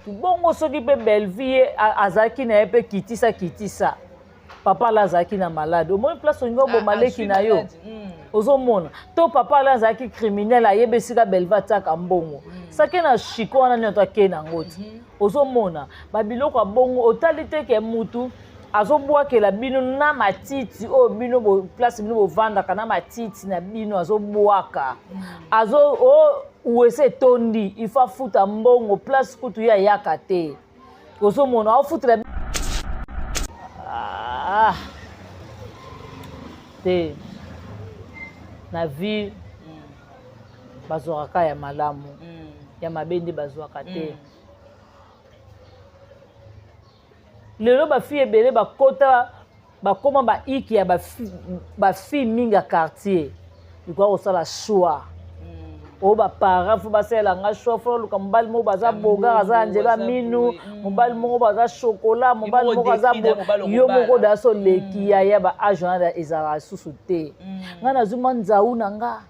mutu bongo soki mpe Bellevue ye azalaki na ye mpe kitisa kitisa papa ala azalaki na malade omoni place olingi oboma ah, leki na yo hmm. ozomona to papa ala azalaki criminel ayebi esika Bellevue atiaka mbongo hmm. sake na shiko wana nionso ake na yango ti hmm. ozomona babiloko ya bongo otali te ke mutu azobwakela bino na matiti oyo bino bo, place bino bovandaka na matiti na bino azobwaka azo o wese etondi il faut afuta mbongo place kutu ye ayaka te ozomona aofutela ah. te na vie mm. bazwaka kaka ya malamu mm. ya mabe nde bazwaka te mm. Lelo ba fille ebele bakota bakoma ba iki ya ba fille mingi ya quartier likoka kosala choix mm. oyo baparent fo basalela nga choix fo naluka mobali moko baza bogar aza na nzela minu mm. mobali moko baza chokola mobali moko aza yo moko daso oleki mm. yaya ba age wana ezalaka lisusu te ngai nazwi mwa nzau na nga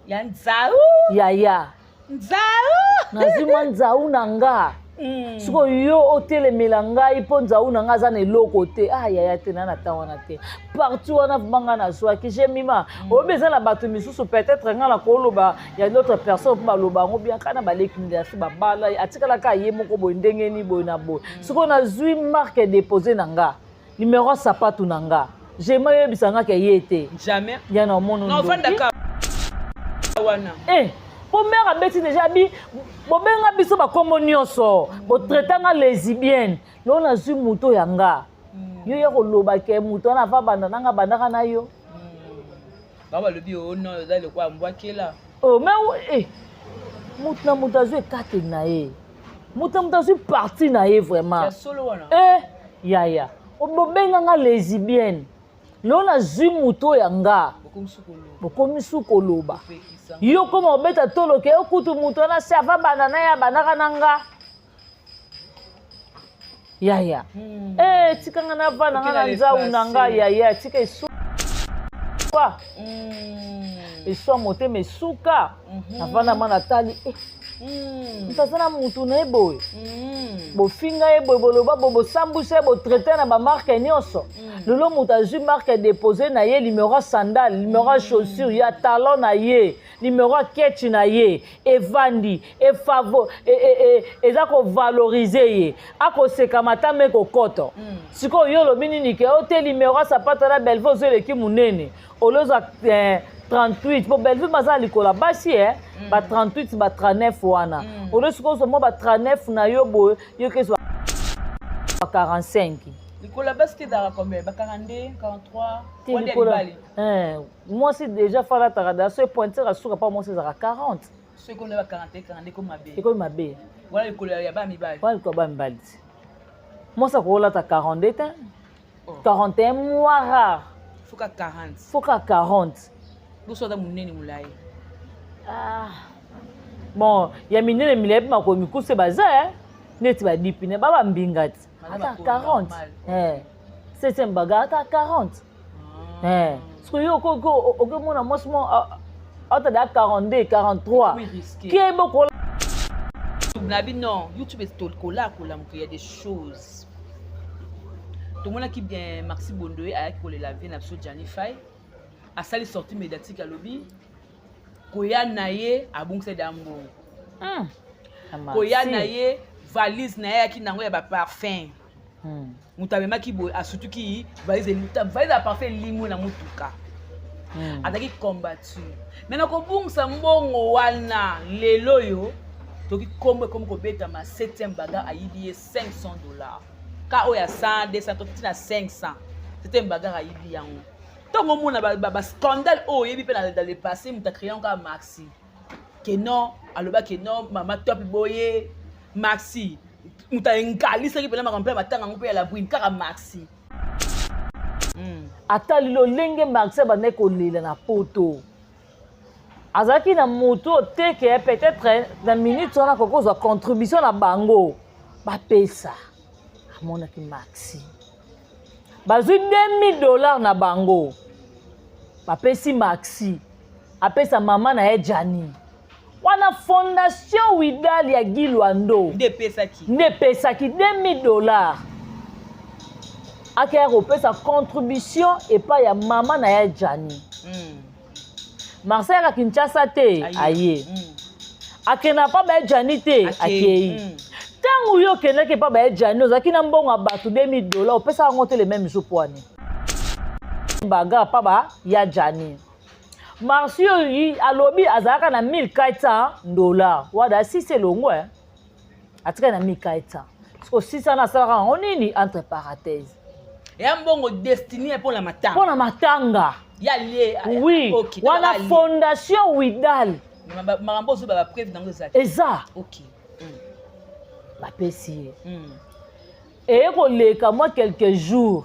ya nzau yaya nzau nazwi mwa nzau na nga mm. sikoyo yo otelemela ngai mpo nzau na ngai aza na eloko te ah yaya te na na ntango wana te parti wana vraimen ngai nazwaki jemima mm. oyebi eza na bato misusu peut-être ngai nakoloba ya l'autre personne mpo baloba yango bianka na baleki ndasi babala atikalaka ye moko boye ndenge nini boye na boye mm. sikoyo nazwi marque depose na nga Numero ya sapatu na nga. Jema yebisa nga ke ye te. Jamais. Ya na mono. Na ofanda ka wana. Eh, po mère abeti déjà bi bobenga biso bakombo nyonso botraita nga lesbienne lelo nazwi moto ya nga hmm. yo ya koloba ke moto wana ava banda nanga bandaka na yo hmm. bango balobi o oh non eza lokola mbwakela oh mais eh, moto na moto azwi ekateli na ye moto na moto azwi parti na ye vraiment ya solo wana eh yaya bobenga nga lesbienne lelo nazwi moto oyo ya nga bokomi su koloba yo koma obeta tolo ke yo kutu moto wana se ava banda na ye abandaka na nga yaya hmm. eh, tika nga navanda nga na nzau na nga yaya tika eswa hmm. eswa motema esuka mhm. navanda ma natali eh. Hmm. moto aza na motu na ye boye bofinga ye boye boloba boye bosambwisa ye botraite na bamarke nyonso lelo moto azwi marke depose na ye numero ya sandale numero ya chaussure ya talon na ye numero ya ketch na ye evandi efavo e, e, e, eza kovalorize ye akoseka matama ekokoto mm. sikoyo yo olobi nini ke o te numero ya sapato na bellevue ozo eleki monene olozwa eh, 38 po bellevue baza na likolo ya basi eh, mm. ba 38 ba 39 wana mm. olo sikoyo ozwa mwa ba 39 na yo boye yo kezwa 45 likolo ya basi te ezalaka combien ba 42 43 wana ya mibali eh, mwasi déjà fa alataka da so epointure asuka mpa mwasi ezalaka 40 soki ekomi ba 41 42 ekomi mabe ekomi mabe wana likolo ya bana mibali wana likolo ya bana mibali te mwasi akolata 42 te 41 mois rare foka 40 foka 40 boso aza monene molai ah. bon ya minene milai mpe makolo mikuse baza eh? neti badipine ba bambinga ti ata 40 eh. septième baga ata 40 ah. eh. soki yo okomona mwasi mo ata da 42 43 kebo kola na bino youtube kola kolamuka ya des choses tomonaki bien maxi bondoye ayaki kolela vie na biso jani fai asali sortie médiatique alobi koya na ye abungisa da mbongo hmm. koya na ye valise na ye ayaki nango ya baparfum hmm. moto amemaki boye asutuki valise valise ya parfum elimwe na motuka hmm. azalaki combattu me na kobungisa mbongo wana lelo oyo toki nkombo ekomi kobetama 7e baga ayibi ye 500 dollars ka oyo ya 100 200 tokiti na 500 7e bagar ayibi yango ntango omona bascandale oyo oyebi mpe na le passé moto acréa yango kaka maxi ke non alobaki non mama top boye maxi moto engalisaki mpena makambo mpe ya matanga yango mpe ya labrine kaka maxi hmm. ata lolenge maxi abandaki kolela na poto azalaki na motu oyo te ke peut-être na minute wana akoki kozwa contribution na bango bapesa amonaki maxi bazwi 2000 dollars na bango bapesi maxi apesa mama na ye jani. Wana fondation Widal ya Guy Luando nde epesaki. Nde epesaki 2000 $ akeya kopesa contribution epai ya mama na ya Jani. Marcel aka Kinshasa te, aye. Akenda pa baya Jani te, akei. Ntango yo okendaki epa baya Jani, ozalaki na mbongo ya bato 2000 $, opesaka yango te le même jour. Poani baga pa ba ya Jani, Marci oyo alobi azalaka na 1400 $, wada asisi elongo, atikali na 1400. Siko 600 asalaka yango nini, entre parenthèse? Ya mbongo destiné mpona matanga. Mpona matanga. Ya lie. Oui, wana fondation Widal. Makambo ozo bapreuve nango eza? Eza. Bapesi ye. Eye koleka mwa quelques jours,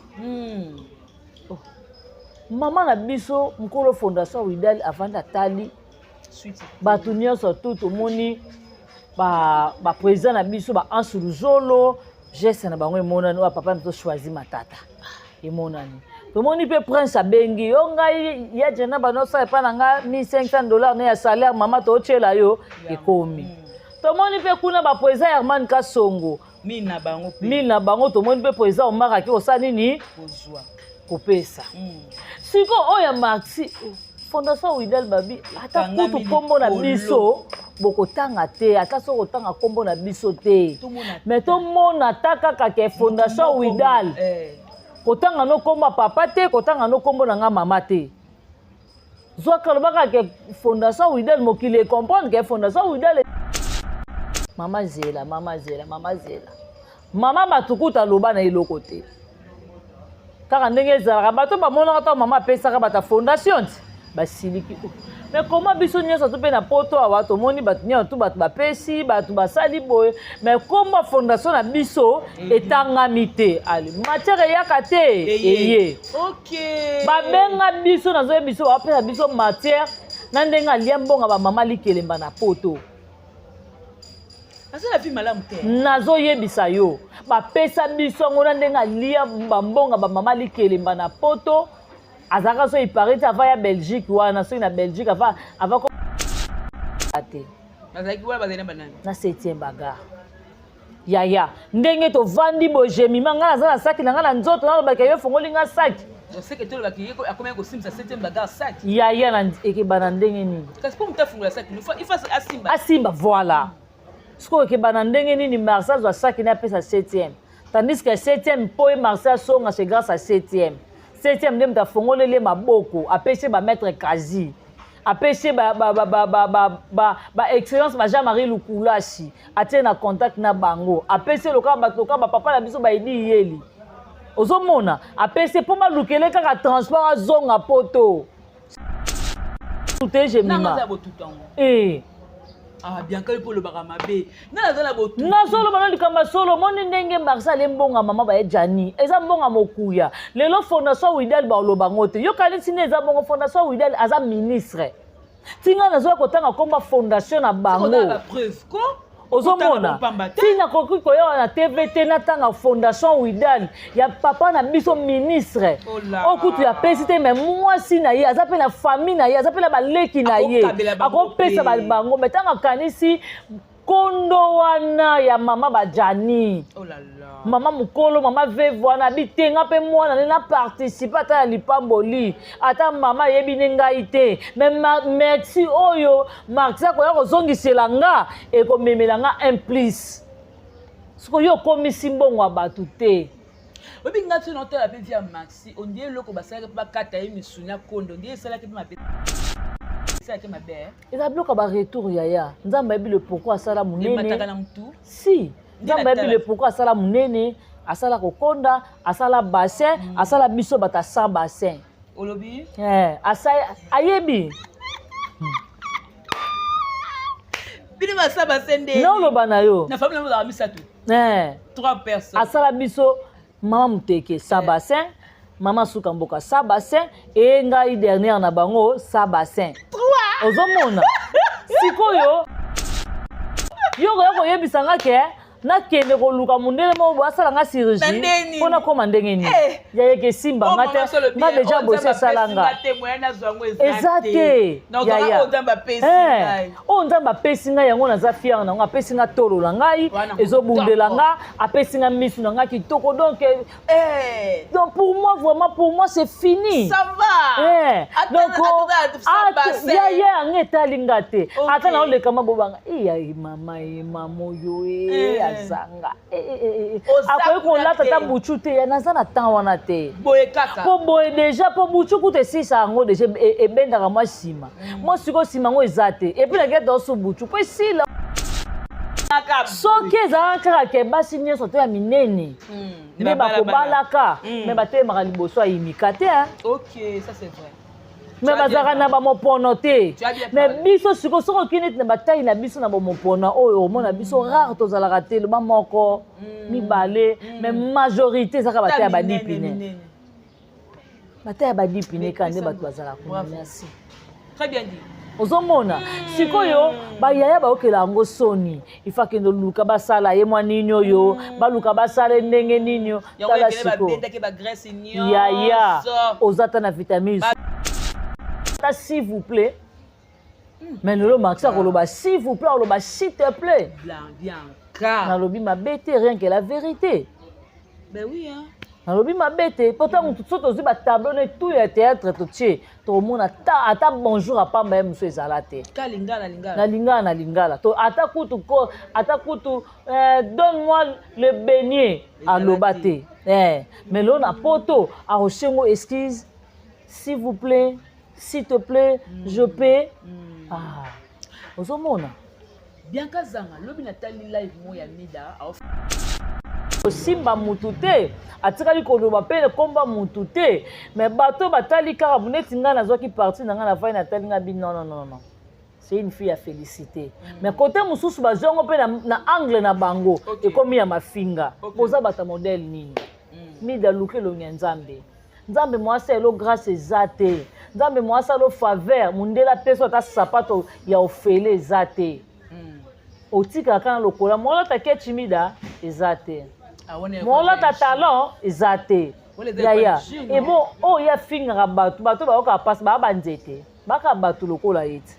oh. Mama na biso nkolo fondation Widal avandi, atali bato nyonso tu. Tomoni baprésident na biso, baanse Luzolo, geste na bango emonani. Oyo papa na biso Choisi Matata emonani. Tomoni mpe prince abengi yo: ngai ya jena, banosala epai na nga 1500 $ ne ya salaire, mama tootyela yo, ekomi. Tomoni mpe kuna baprésident Herman Kasongo. Mille na bango. Mille na bango. Tomoni mpe président Omar aki kosala nini? Kozwa. Kopesa. Sikoyo oyo ya Maxi, fondation Widal babi ata kutu nkombo na biso bokotanga te, ata soki kotanga nkombo na biso te, mais tomona ata kaka ke fondation Widal. Kotanga no nkombo ya papa te, kotanga no nkombo na nga mama te, zwaka lobaka ke fondation Widal, mokili ecomprendre ke fondation Widal. Mama zela, mama zela, mama zela, mama bato kuta aloba na eloko te, kaka ndenge ezalaka. Bato bamonaka ntango mama apesaka bato ya fondation ti basiliki. Mais koma biso nyonso to mpe na poto awa, tomoni bato nyonso tu, bato bapesi, bato basali boye, mais komba fondation na biso etangami te. Ale, matière eyaka te, eye. Babenga biso, nazoyebi biso, bapesa biso matière na ndenge alia mbongo bamama likelemba na poto. Asala vie malamu te. Nazoyebisa yo, bapesa biso yango na ndenge alia bambonga bamama likelemba na poto. Azalaka so ipare te ava ya Belgique wana, soki na Belgique ava te. Bazalaki wana, bazali na banani? Na septième bagarre, yaya, ndenge tovandi boye, jemima ngai naza na saki na ngai na nzoto, nalobaka yo efongoli nga saki. Seke tolobaki ye akomaki kosimbisa septième bagarre saki. Yaya, na ekeba na ndenge nini? Kasi mpo moto afungola saki, il faut asimba. Asimba, voilà. Sikoyo ekeba na ndenge nini Marcel azwa saki ne apesa septième, tandis que septième, mpo ye Marcel asonga, c'est grâce à septième. Septième nde moto afongoleli ye maboko, apesi ye bamaître kasi, apesi ye baexcellence ba Jean Marie Lukulasi, atie na contact na bango, apesi ye lokola bato lokola bapapa na biso baedi yeli. Ozomona, apesi ye mpo balukele kaka transport azonga poto te. Jemima. Eh. Ah, Bianca, yo mpo olobaka mabe, nga naza na botu. Nazoloba no likambo ya solo. Omoni ndenge Marcel ale mbonga mama baye Jani, eza mbonga mokuya. Lelo fondation Widal baloba yango te, yokanisi nde eza bongo. Fondation Widal aza ministre, ntinga nazoya kotanga komba fondation na bango. Bapreuve ko. Ozomona, ntina koki koyawa na TV te, natanga fondation Widal ya papa na biso ministre oyo kutu apesi te, mais mwasi na ye aza mpe na famille na ye, aza mpe na baleki na ye, akopesa bango. Mais ntango akanisi kondo wana ya mama bajani, mama mokolo, mama veve wana, abitenga mpe mwana nde na participe ata ya lipamboli, ata mama ayebi nde ngai te, mais merci oyo Marx akoya kozongisela nga, ekomemela nga un plus. Sikoyo yo okomisi mbongo ya bato te. Oyebi, nga ti naotala mpe vie ya Maxi, ondie eloko basalaki mpe bakata ye misuni ya kondo, ondie esalaki mpe mabe, esalaki mabe. Eza biloko ya baretour, yaya. Nzambe ayebi le pourquoi asala monene. Emataka na mutu. Si Nzambe ayebi le pourquoi asala monene, asala kokonda, asala bassin, asala biso bato sans bassin. Olobi. Eh, ayebi. Bino basa bassin nde. Naoloba na yo. Na famille nango misato. Eh. Trois personnes. Asala biso mama moteke sa bassin, mama suka mboka sa bassin, e ngai dernière na bango sa bassin. Ozomona, sikoyo yo koya koyebisa nga ke Nakende koluka mondele moko boye asala nga chirurgie mpo nakóma ndenge nini? Yayeke esimba nga te, nga déjà bosi esala nga eza te. Yaya, oyo Nzambe apesi ngai, yango naza fier nango. Apesi nga tolo na ngai ezobundela nga, apesi nga misu na ngai kitoko. Donc donc pour moi, vraiment, pour moi c'est fini. Ça va. Donc yaya, yango etali nga te. Ata naolekama bobanga eya mama e mama oyo e azanga akoki kolata ata butu te. Ya naza na temps wana te. Boye kaka. Mpo boye déjà, mpo butu kutu esisa yango déjà, ebendaka mwa nsima. Mwa sikoyo nsima yango eza te, et puis naketa osu butu mpo esila. Soki ezalaka kaka ke basi nyonso to ya minene nde bakobalaka, me batelemaka liboso ya imika te. Ok, ça c'est vrai. Me bazalaka na bamopono te. Me biso sikoyo, soki okei neti na batai na biso na bamopono oyo omona biso rare, tozalaka te loba moko, mibale, mais majorité ezaka batai ya badipine, batai ya badipine kaka nde bato bazalaka kuna. Merci. Très bien dit. Ozomona sikoyo bayaya bayokela yango soni. Ifa akende oluka basala ye mwa nini oyo, baluka basala ndenge nini. Tala sikoyo yaya, oza ata na vitamine ata s'il vous plaît. Mais lelo Maxi akoloba s'il vous plaît, akoloba s'il te plaît. Nalobi mabe te, rien que la vérité. Ben oui, hein. Nalobi mabe te, po ntango so tozwi batableau ne tout ya théâtre totie, tokomona ata bonjour apamba ye mosu ezala te. Na lingala, na lingala to ata kutu ko ata kutu donne moi le beignet aloba te. Mais lelo na poto akosengo excuse, s'il vous plaît, s'il te plaît, je peux. Ah, ozomona. Bianca Zanga, lobi natali live mo ya Mida. Kosimba mutu te, atikali koloba mpe komba mutu te. Mais bato batali kaka neti ngai nazwaki parti na ngai, navai natali ngai bi non, non, non, non, c'est une fille à féliciter. Mais côté mosusu bazwi yango mpe na angle na bango, ekomi ya mafinga. Boza bato ya modèle nini? Mida, luka elongi ya Nzambe. Nzambe mwasi elo grâce eza te, Nzambe mwasi alo faveur. Mondele apesi ata sapato ya ofele eza te. Otikaka kaka na lokola molata kechi. Mida eza te, molata talon eza te. Yaya, ebo oyo afingaka bato, bato bayokaka mpasi, baya banzete baka bato lokola ye te.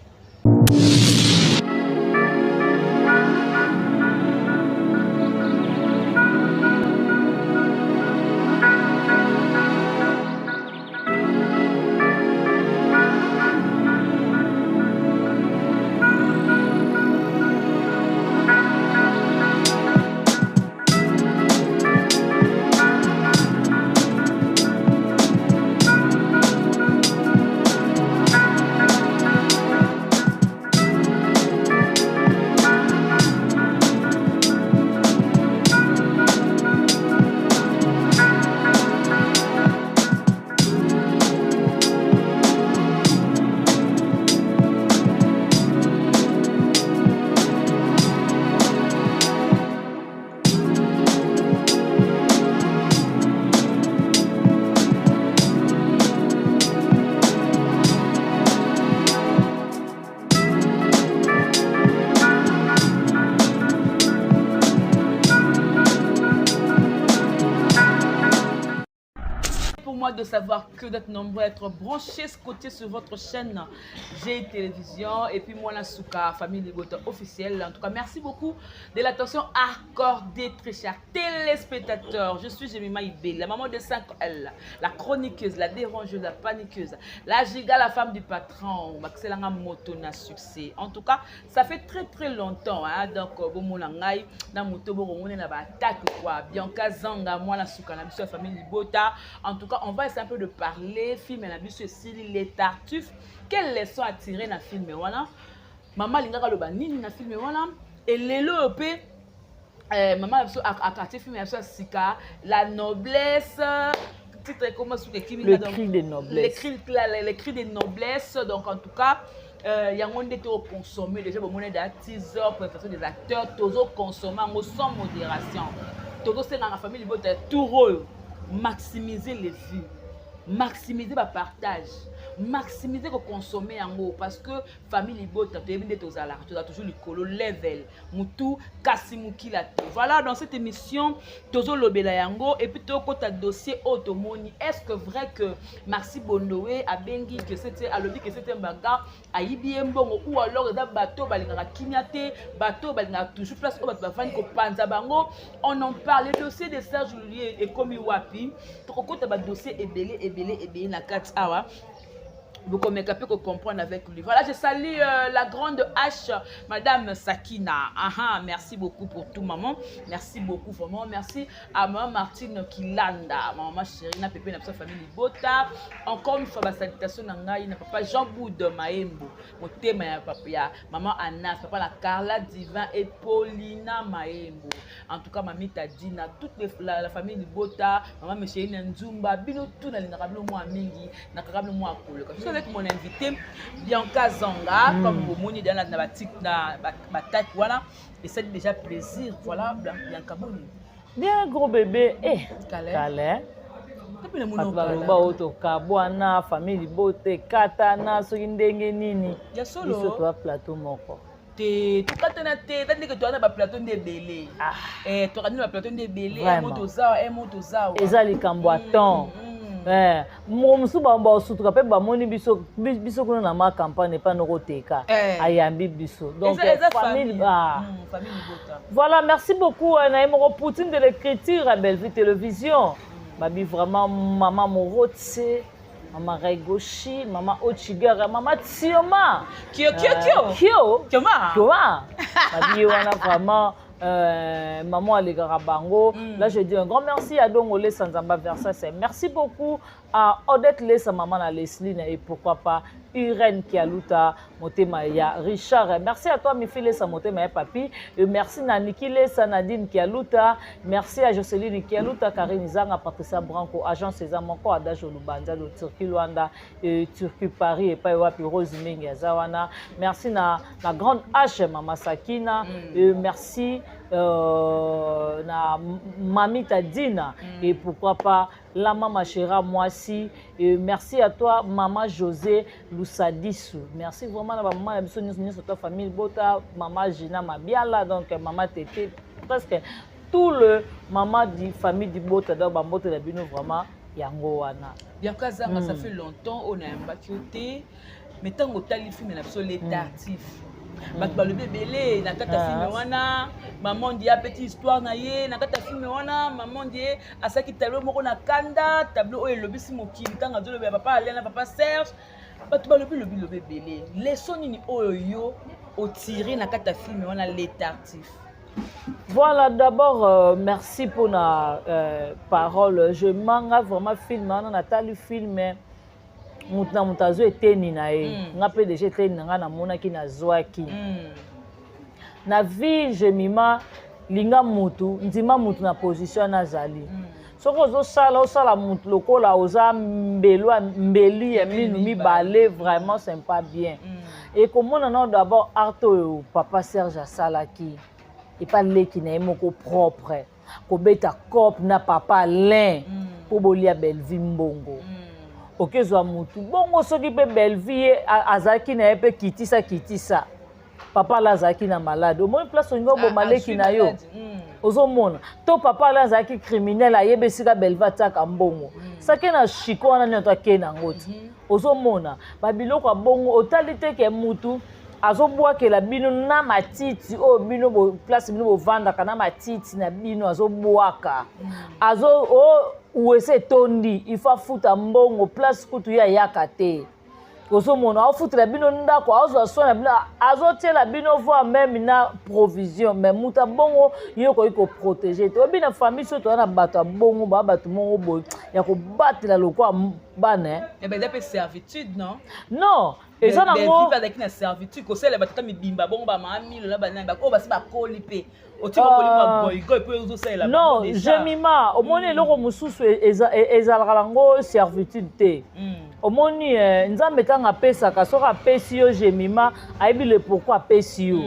Pour moi de savoir que d'être nombreux à être branchés, scotchés sur votre chaîne G Télévision et puis moi la Souka, famille Libota officielle. En tout cas, merci beaucoup de l'attention accordée, très chers téléspectateurs. Je suis Jemima Ibé, la maman de 5L, la chroniqueuse, la dérangeuse, la paniqueuse, la giga, la femme du patron, Maxelanga Motona succès. En tout cas, ça fait très très longtemps, hein, donc bon, ngai na moto bo na ba attaque quoi. Bianca Zanga, moi la Souka, la biso famille Libota. En tout cas, on va essayer un peu de parler film na biso esili, les Tartuffes. Quelle leçon à tirer na film wana? Mama alingaka aloba nini na film wana? Elelo oyo mpe mama na biso akatie film ya biso ya sika, la noblesse, titre ekoma suka ekimi. Le cri de noblesse. Le cri de noblesse. Donc en tout cas, yango nde tokoconsommer déjà. Bomoni da teaser, présentation des acteurs, tozoconsommer yango sans modération. Tozosengaka famille libota tour oyo maximiser les vues, maximiser bapartage. Maximiser koconsommer yango, parce que famille libota, toyebi nde tozalaka, tozala toujours likolo level, mutu kasi mokila te. Voilà, dans cette émission tozolobela yango et puis tokota dossier oyo tomoni. Est ce que vrai que Maxi Bondowe abengi que c'était, alobi que c'était Mbanga ayibi ye mbongo, ou alors eza bato balingaka kimia te, bato balingaka toujours place oyo bato bafandi kopanza bango? On en parle. Le dossier de Serge Lulie ekomi wapi? Tokokota badossier ebele ebele ebele na kati awa, bokomeka mpe comprendre avec lui. Voilà, je salue la grande H, Madame Sakina. Aha, merci beaucoup pour tout, maman. Merci beaucoup, vraiment. Merci à maman Martine Kilanda, maman chérie, na pépé, na famille Libota. Encore une fois, ba salutation na ngai, na papa Jean Boud Maembo, motema ya papa ya maman Anna, papa la Carla Divin et Paulina Maembo. En tout cas, mamita Dina, toute la famille Libota, maman Micheline Nzumba, bino tout na lingaka bino mwa mingi, na kaka bino mwa koleka. Je suis avec mon invité Bianca Zanga, comme bomoni dans na batik na batak wana, et ça déjà plaisir. Voilà, Bianca, boni? Bien, gros bébé. Eh, Kale. Kale. Tapi na bato mono. Baloba oyo tokabwana, famille libota ekatana, soki ndenge nini. Ya Biso solo. Toa plateau moko. Te, tokatana te, eza ndenge toza na baplateau nde ebele. Ah. Eh, tokandi na baplateau nde ebele. Vraiment. Emo tozawa, emo tozawa. Eza likambo ya temps. Eh, moko mosusu baosutuka mpe bamoni biso, biso kuna na ma campagne epa nokoteka. Eh. Ayambi biso donc eza famille famille. Ah. Famille libota. Voilà, merci beaucoup na ye moko Poutine de l'écriture à Bellevue Télévision, babi vraiment mama Morotse, mama Raigoshi, mama Ochigara, mama Tioma. Kio kio kio. Kio. Kioma. Kioma, babi ye wana vraiment, maman alekaka bango. Là, je dis un grand merci à Dongo Lesa Nzamba Versace. Merci beaucoup à Odette Lesa, maman na Leslie, et pourquoi pas Irène Kialuta, motema ya Richard. Merci à toi Mifi Lesa, motema ya papi, et merci na Niki Lesa, Nadine Kialuta. Merci à Jocelyne Kialuta, Karine Zanga, Patricia Branco, agent César Moko, Adage Lubanza de Turquie Luanda et Turquie Paris et pa wapi Rose Mingi azawana. Merci na la grande H, mama Sakina. Et merci na Mamita Dina et pourquoi pas la mama Chéra Mwasi. Et merci à toi mama José Lusadisu. Merci vraiment na maman na biso nyonso nyonso, toi famille Bota, mama Gina Mabiala, donc mama Tete, presque tout le maman du famille du Bota, donc bambote na bino vraiment yango wana. Bianca Zanga, ça fait longtemps oyo nayambaki yo te, mais ntango otali film na biso Les Tartifs, bato balobi ebele na kati ya film wana. Mama Ndie apeti histoire na ye na kati ya film wana. Mama Ndie asalaki tableau moko na kanda, tableau oyo elobisi mokili ntango azolobela papa Alia na papa Serge. Bato balobi lobi lobi ebele. Leçon nini oyo yo otire na kati ya film wana Les Tartifs? Voilà, d'abord, merci pour la parole. Je manga vraiment film, on a lu film, moto na moto azwa eteni na ye. Nga mpe déjà eteni na nga namonaki, nazwaki. Na vie, Jemima, linga mutu, ndima mutu na position wana azali. Soki ozosala, osala mutu lokola oza mbelu, mbeli ya minu mibale, vraiment c'est pas bien. Ekomona nao d'abord art oyo papa Serge asalaki epa leki na ye moko propre, kobeta cope na papa Alain mpo bolia Bellevie mbongo. Okezwa mutu bongo, soki mpe Bellevie ye azalaki na ye mpe kitisa kitisa, papa ala azalaki na malade, omoni place olingi oboma leki na yo. Ozomona to papa ala azalaki criminel, ayebi esika Bellevie atiaka mbongo, sake na shiko wana nyonso akei nango ti. Ozomona babiloko ya bongo, otali te ke mutu azobwakela bino na matiti oyo bino place bino bovandaka na matiti na bino, azobwaka azo o wese etondi, il faut afuta mbongo place kutu ye ayaka te. Ozomona aofutela bino ndako, azozwa soin na bino, azotiela bino voire même na provision, mais moto abongo ye okoki koprotéger te. Oyebi na famille soki toza na bato ya bongo, baa bato moko boye ya kobatela lokwa bana. Eza mpe servitude, non? Non, eza nango. Azalaki na servitude kosalela batata mibimba bongo, bamama Milo na banani oyo basi bakoli mpe otika kolima goigoi mpe ozosalela. Non, Jemima, omoni eloko mosusu ezalaka nango servitude te. Omoni Nzambe ntango apesaka, soki apesi yo, Jemima, ayebi le pourquoi apesi yo.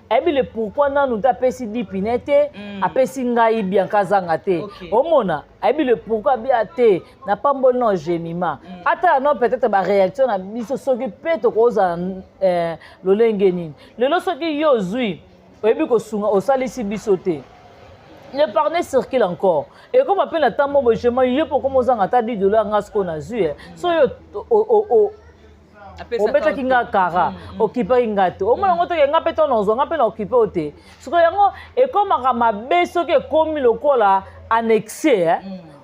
Ayebi le pourquoi nanu te apesi dipine te. Apesi ngai Bianca azanga te. Omona, ayebi le pourquoi abia te napamboli na Jemima. Atala no peut-être baréaction na biso, soki mpe tokozala lolenge nini lelo. Soki yo ozwi, oyebi kosunga, osalisi biso te, le parler circule encore. Ekoma mpe na ntango boye, Jema, ye mpo okoma ozanga ata 10 $. Nga sikoyo nazwi so yo obetaki nga kara, okipaki nga te. Omona yango toke nga mpe to nazwa nga mpe na okipe o te. Sikoyo yango ekomaka mabe soki ekomi lokola annexe, eh?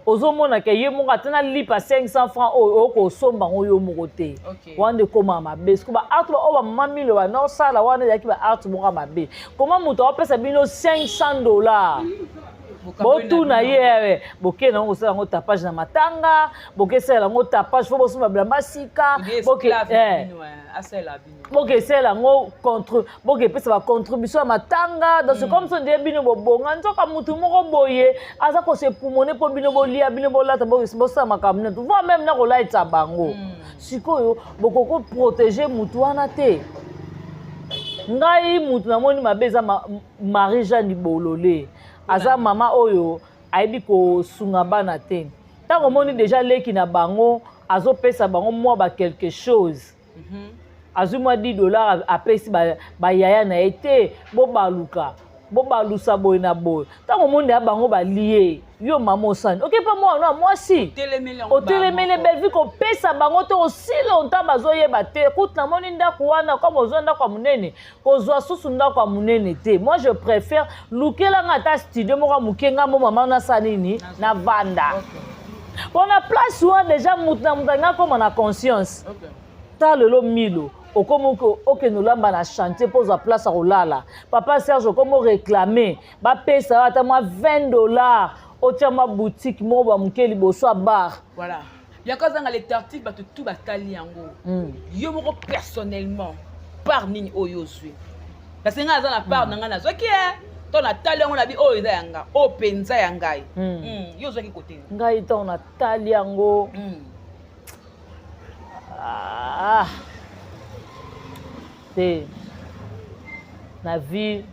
Ozomona ke ye moko ata na lipa 500 francs oyo okosomba yango yo moko te. Wana ekomaka mabe. Sikoyo baacte oyo bamama Milo banosala wana ezalaki baacte moko ya mabe. Koma moto aopesa bino 500 $, botuna ye, bokende yango kosala yango tapage na matanga, bokesala yango tapage fo bosomba bilamba sika, bokesala yango contre, bokepesa bacontribution ya matanga. Donc c'est comme ça nde bino bobonga. Nzoka mutu moko boye aza kosepumone mpo bino bolia, bino bolata, bosala makambo nini, voire même na kolaitisa bango. Sikoyo bokoki protéger mutu wana te. Ngai mutu namoni mabe eza Marie Jeanne Bolole. Aza mama oyo ayebi kosunga bana te. Ntango omoni deja leki na bango azopesa bango mwa ba quelque chose, azwi mwa 10 $ apesi bayaya na ye te, bobaluka, bobalusa boye na boye. Ntango omoni ya bango balie, yo mama osani oke mpe mwana ya mwasi otelemeli Belvi kopesa bango te aussi longtemps bazoyeba te. Kutu namoni ndako wana, comme ozwa ndako ya monene, kozwa susu ndako ya monene te. Moi je préfère lukelanga ata studio moko ya moke, nga mo mama nasala nini, navanda mpona place wana. Déjà mutu na mutu alingi akóma na conscience. Ta lelo Milo okomi okende olamba na chantier mpo ozwa place ya kolala. Papa Serge, okomi oréclame bapesa yo ata mwa 20 $, otia mwa boutique moko bamoke liboso ya bar. Voilà, Bianca Azanga, les tartifs, bato tu batali yango. Yo moko personnellement, part nini oyo ozwi? Parce que ngai aza na part na ngai nazwaki e to natali yango na bi oyo eza ya nga, oyo mpenza ya ngai. Yo ozwaki kote? Ngai ntango natali yango, ah, te, na vie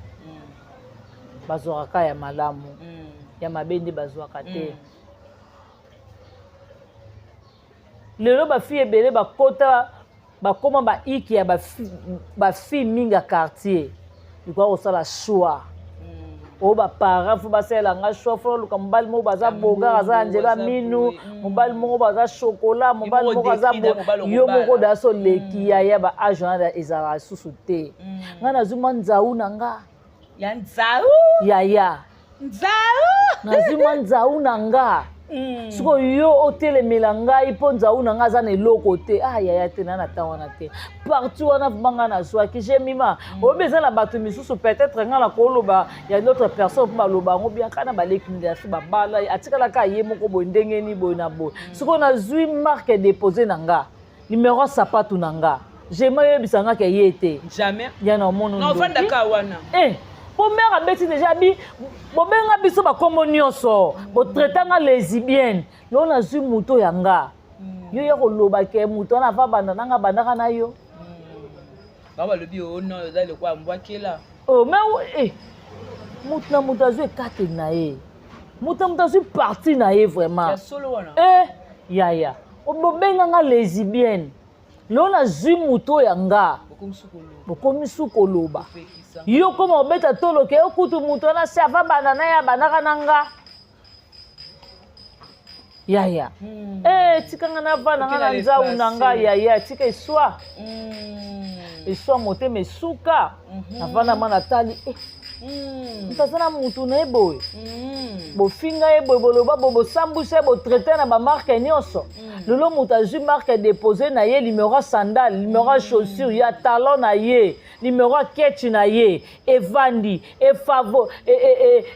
bazwaka ya malamu, ya mabe nde bazwaka te. Lelo bafille ebele bakota, bakóma baiki ya bafille mingi ya quartier. Likoka kosala choix oyo baparent fo basalela nga choix, fo luka mobali moko baza bogar, aza na nzela minu, mobali moko baza chocolat, mobali moko aza yo moko da so leki yaya. Ba age wana ezalaka lisusu te. Ngai nazwi mwa nzau na nga. Ya nzau. Yaya. Nzau. Nazwi mwa nzau na nga. Sikoyo yo otelemela ngai mpo nzau na ngai aza na eloko te. Ah yaya, te, na na ntan wana te. Parti wana vraimen ngai nazwaki Jemima. Oyebi, eza na bato misusu, peut-être ngai na koloba ya d'autres personnes mpo baloba yango biaka na baleki mingi babala, atikalaka ye moko boye, ndenge nini boye na boye. Sikoyo nazwi marque déposé na nga, numéro ya sapatu na nga, Jema oyebisa nga ke ye te. Jamais. Ya na omona. Ofandaka wana. Eh, po mare abeti deja bi bobenga biso bakombo nyonso, botraitanga lesbienne. Lelo nazwi moto ya nga. Yo ya koloba ke moto wana ava banda nanga, bandaka na yo. Bango balobi o non, eza lokola mbwakela. Oh, mais eh, moto na moto azwi ekateli na ye, moto na moto azwi parti na ye vraiment. Ya solo wana. Eh, yaya, bobenganga lesbienne, lelo nazwi moto ya nga. Bokomi su koloba, yo koma obeta toloke yo kutu moto wana se ava banda na ye, abandaka na nga yaya. Eh, tikanga navanda nga na nzau na nga yaya, tika eswa eswa motema esuka. Navanda ma natali, eh, moto aza na mutu na ye boye, bofinga ye boye, boloba boye, bosambwisa ye, botraite na bamarque nyonso. Lelo moto azwi marque déposé na ye, numéro ya sandale, numéro ya chaussure, ya talon na ye, numéro ya ketch na ye, evandi efavo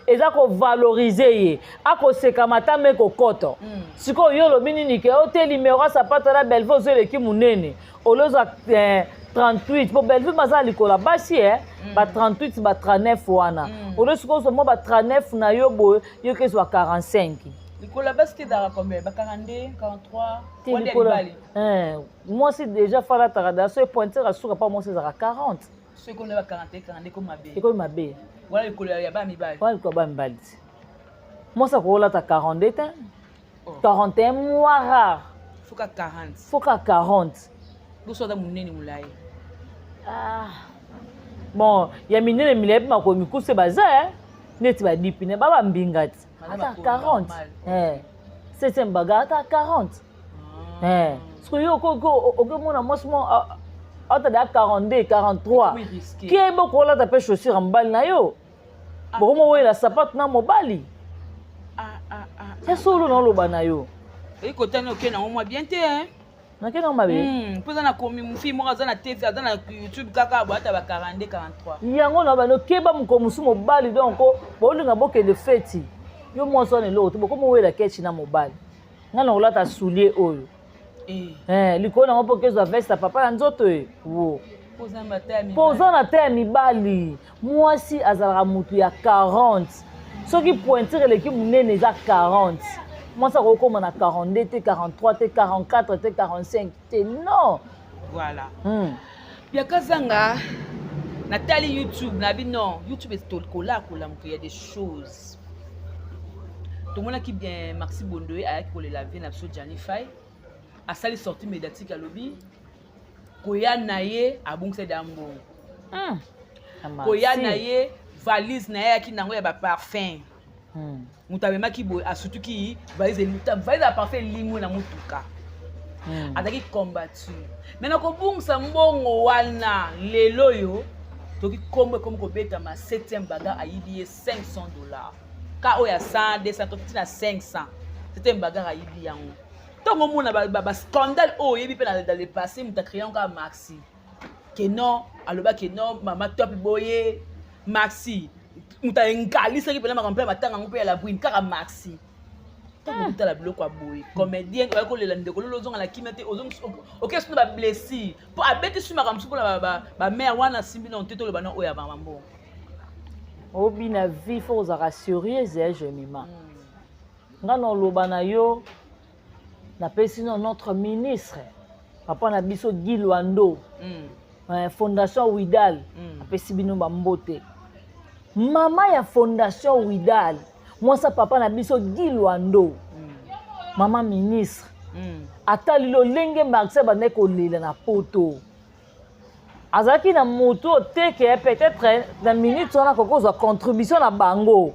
eza kovalorize ye, akosekama ata me kokoto. Sikoyo yo olobi nini ke o te, numéro ya sapato na Belve ozo eleki monene, olozwa 38 po Bellevue baza na likolo ya basi e ba 38, ba 39 wana. Olo sikoyo ozwa mwa ba 39 na yo boye, yo ke ezwa 45. Likolo ya basi te, ezalaka combien? Ba 42, 43? Te, likolo mwasi déjà falataka da so epointure asuka mpa mwasi ezalaka 40. Soki ona ba 41 42 ekomi mabe. Ekomi mabe. Wana likolo ya ba mibali. Wana likolo ya ba mibali ti. Mwasi akolata 42 te. 41 mois rare. Foka 40. Foka 40. Boso aza monene molai. Ah. Bon, ya minene milai mpe makolo mikuse baza eh? Neti badipine ba bambinga ti. Ata 40. Eh. Septième bagarre ata 40. Ah. Eh. Soki yo okomona mwasi mo ata da 42 43 keba okolata mpe chaussure ya mobali na yo. Ah. Bokomowela sapato na mobali. Ah, ah, ah. Ya solo naoloba na yo. Ekotani okende yango mwa bien te hein? Nakende yango mabe. Mpo eza na komi fille moko aza na TV, aza na YouTube kaka boye ata ba 42 43. Yango na bano keba mokolo mosusu mobali donc bolinga bokende feti. Yo mwasi wana eloko te bokomowela kechi na mobali. Nga na kolata soulier oyo. Eh. Eh, likolo nango mpo kezwa veste ya papa na nzoto e. Wo. Mpo oza na ta ya mibali. Mwasi azalaka mutu ya 40. Soki pointure eleki monene eza 40. Mwasi akokoma na 42 te, 43 te, 44 te, 45 te. Non. Voilà. Biaka zanga natali YouTube na bino YouTube etokola kolamuka ya des choses. Tomonaki bien Maxi Bondoye ayaki kolela vie na biso Gianni Fay. Asali sortie médiatique alobi koya na ye abongisa da mbongo. Koya na ye valise na ye ayaki nango ya ba parfum. Moto amemaki boye asutuki valise valise ya parfum elimwe na motuka. Azalaki combattu. Mais na kobungisa mbongo wana lelo oyo toki kombo ekomi kobetama 7e bagarre ayibi ye $500. Ka oyo ya 100, 200, toki na 500. 7e bagarre ayibi yango. Ntango omona ba scandale oyo oyebi mpe dans le passé moto acréa yango kaka Maxi. Ke non, aloba ke non, mama top boye, Maxi. Moto engalisaki mpena makambo mpe ya matanga yango mpe ya la brune kaka Maxi. Ntango okotala biloko ya boye, comédien oya kolela ndeko lolo ozonga na kimia te, oke soki na ba blessure. Po abeti su makambo mosusu mpona ba mère wana asimbi na nte toloba na oyo ya mama mbongo. Obi na vie faut ozalaka sérieuse ya Jemima. Nga na oloba na yo napesi no notre ministre papa na biso Guy Luando. Fondation Widal. Apesi bino ba mbote. Mama ya Fondation Widal, mwasa papa na biso Guy Luando. Mama ministre. Atali lolenge Marcel bandaki kolela na poto. Azalaki na moto oteke peut-être na minute wana kokozwa contribution na bango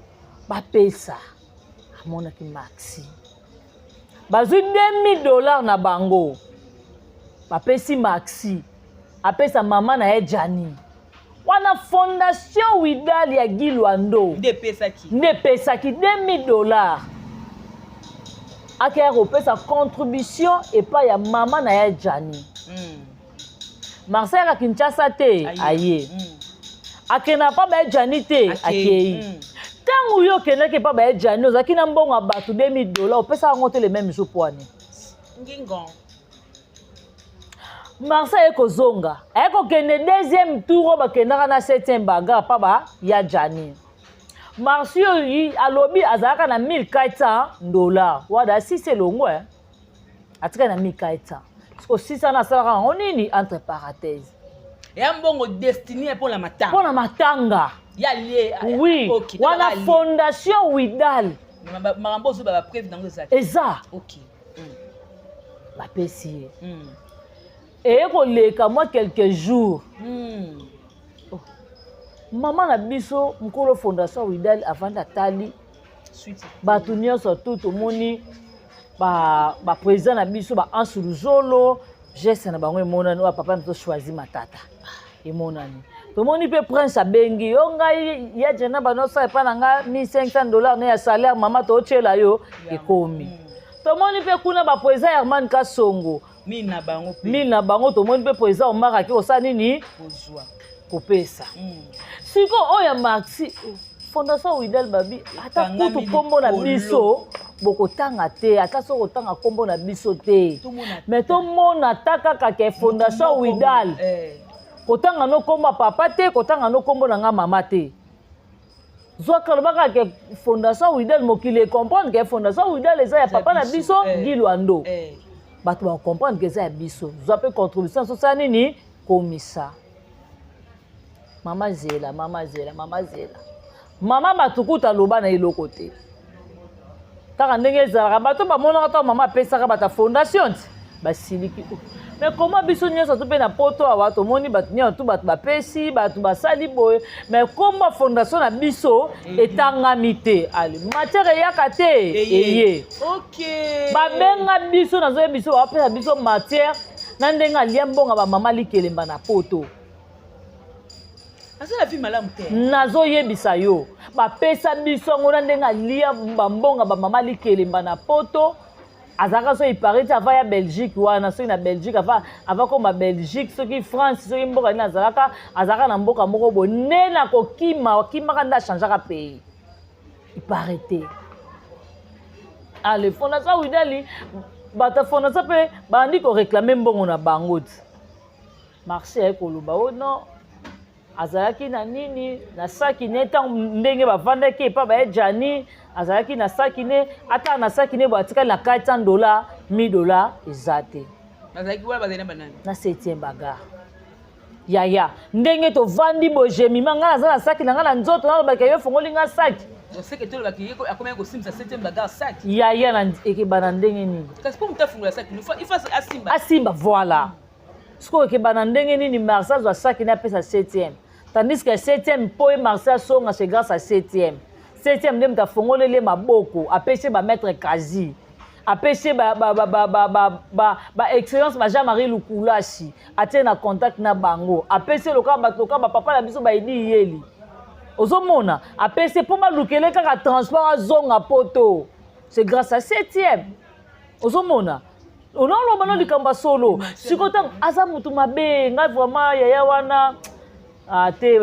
bapesa. Amonaki Maxi. Bazwi $2000 na bango. Bapesi Maxi. Apesa mama na ye Gianni. Wana Fondation Widal ya Guy Luando. Nde epesaki. Nde epesaki $2000. Akeya kopesa contribution epai ya mama na ye Gianni. Marcel ya Kinshasa te aye. Akenda pa ba Gianni te akei. Tango yo okendaki pa ba Gianni ozalaki na mbongo ya bato $2000 opesaka yango te le même jour po ani. Ngingo. Marcel aye kozonga. Aye kokende deuxième tour oyo bakendaka na septième bagarre pa ba ya Gianni. Marcel oyo alobi azalaka na $1400. Wada six elongo, hein. Atikali na 1400. Parce que six wana asalaka yango nini entre parenthèses. Ya mbongo destiné pour la matanga. Pour la matanga. Ya lié. Oui. Okay, wana ya lié. Fondation Widal. Makambo ozo ba preuve nango eza. Eza. OK. Ba pesi ye. Et koleka moi quelques jours. Oh. Maman na biso mukolo Fondation Widal avant atali. Suite. Bato nyonso tout tomoni ba président na biso ba Ansu Luzolo geste na bango emonani oyo papa na choisi matata emonani. Tomoni pe prince abengi yo ngai ya jena ba nosa epa na nga $1500 na ya salaire mama totiela yo ekomi. Tomoni pe kuna ba président Herman Kasongo mille na bango pe. Mille na bango tomoni pe président Omar aki osala nini? Kozwa. Kopesa. Siko oyo ya Maxi Fondation Widal babi ata Ekangami kutu kombo na likolo. biso bokotanga te, ata soki otanga kombo na biso te. Tomona Mais tomona ata kaka ke Fondation Moko Widal. Kotanga no kombo ya papa te, kotanga no kombo na nga mama te. Zwaka lobaka ke Fondation Widal mokili e comprendre ke Fondation Widal eza ya Eza papa na biso. biso, Guy Luando. Bato ba comprendre ke eza ya biso. Zwa pe contribution so sala nini? Komisa. Mama zela, mama zela, mama zela. Mama bato kuta aloba na eloko te. Kaka ndenge ezalaka bato bamonaka ntango mama apesaka bato ya fondation ti basiliki. Mais comment biso nyonso to mpe na poto awa tomoni bato nyonso tu bato bapesi bato basali boye, mais komba fondation na biso etangami te. Ale matière eyaka te eye. Okay. Babenga biso, nazoyebi biso bapesa biso matière na ndenge alia mbongo bamama likelemba na poto. Aza na vie malamu te. Nazoyebisa yo bapesa biso yango na ndenge alia bambongo bamama likelemba na poto. Azalaka so ipare ti ava ya Belgique wana, soki na Belgique ava koma Belgique, soki France, soki mboka nini azalaka, azalaka na mboka moko boye nde na kokima akimaka nde achangeaka pays ipare te. Ale fondation Widali, bato ya fondation mpe bandi koréclamer mbongo na bango ti marché aye koloba o non, azalaki na nini na saki ne. Ntango ndenge bavandaki epa baye Jani, azalaki na saki ne, ata na saki ne boye atikali na 400 $, 1000 $ eza te. Bazalaki wana, bazali na banani? Na septième bagarre yaya, ndenge tovandi boye, Jemima, ngai naza na saki na ngai na nzoto, nalobaka yo efongoli nga saki. Seke tolobaki ye akomaki kosimbisa septième bagarre saki. Yaya, na ekeba na ndenge nini? Kasi mpo moto afungola saki, il faut asimba. Asimba, voilà. Sikoyo ekeba na ndenge nini Marcel azwa saki ne apesa septième, tandis que septième mpo ye Marcel asonga, c'est grâce à septième. Septième nde moto afongoleli ye maboko, apesi ye bamaître kasi, apesi ye baexcellence ba Jean Marie Lukulasi, atie na contact na bango, apesi ye lokola bato lokola bapapa na biso baedi yeli. Ozomona, apesi ye mpo balukele kaka transport azonga poto, c'est grâce à septième. Ozomona, onaoloba no likambo ya solo. Sikoyo ntango aza motu mabe, ngai vraiment yaya wana te.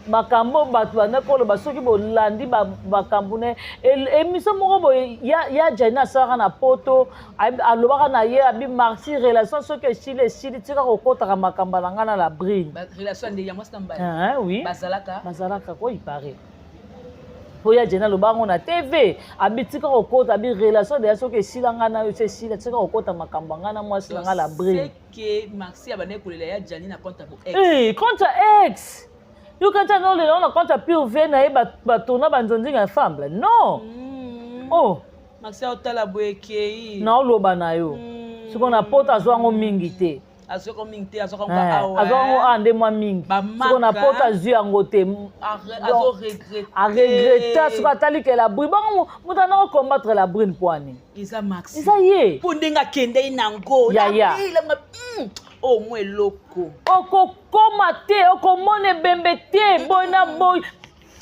Makambo bato banda koloba, soki bolandi makambo na émission moko boye ya Jani asalaka na poto, alobaka na ye abi Marti, relation soki esili, esili, tika kokotaka makambo na ngai na la brine. Oui. Bazalaka ko ipare mpo ya Jeni aloba yango na TV, abi tika kokota, abi relation deya soki esila, ngai na yo so esila, tika kokota makambo ya ngai na mwasi na ngai la brine. Maxi abandaki kolela ya Jani na compte ya ex. Compte ya ex. Yo kanti azolela na compte ya pure vie na ye, batona banzonzinga ensemble, non. Oh. Maxi aotala boye ekei. Naoloba na yo, sikoyo na poto azwa yango mingi te. Azwaka mingi te, azwaka yango awa. Azwaka yango awa nde mwa mingi. Sikoyo na poto azwi yango te. Aregretter. Sikoyo atali ke la brune bongo moto anda kocombattre la brune po ani? Eza Maxi. Eza ye. Mpo ndenge akende nango. Yaya. O mwa eloko. Okokoma te, okomona ebembe te, boye na boye.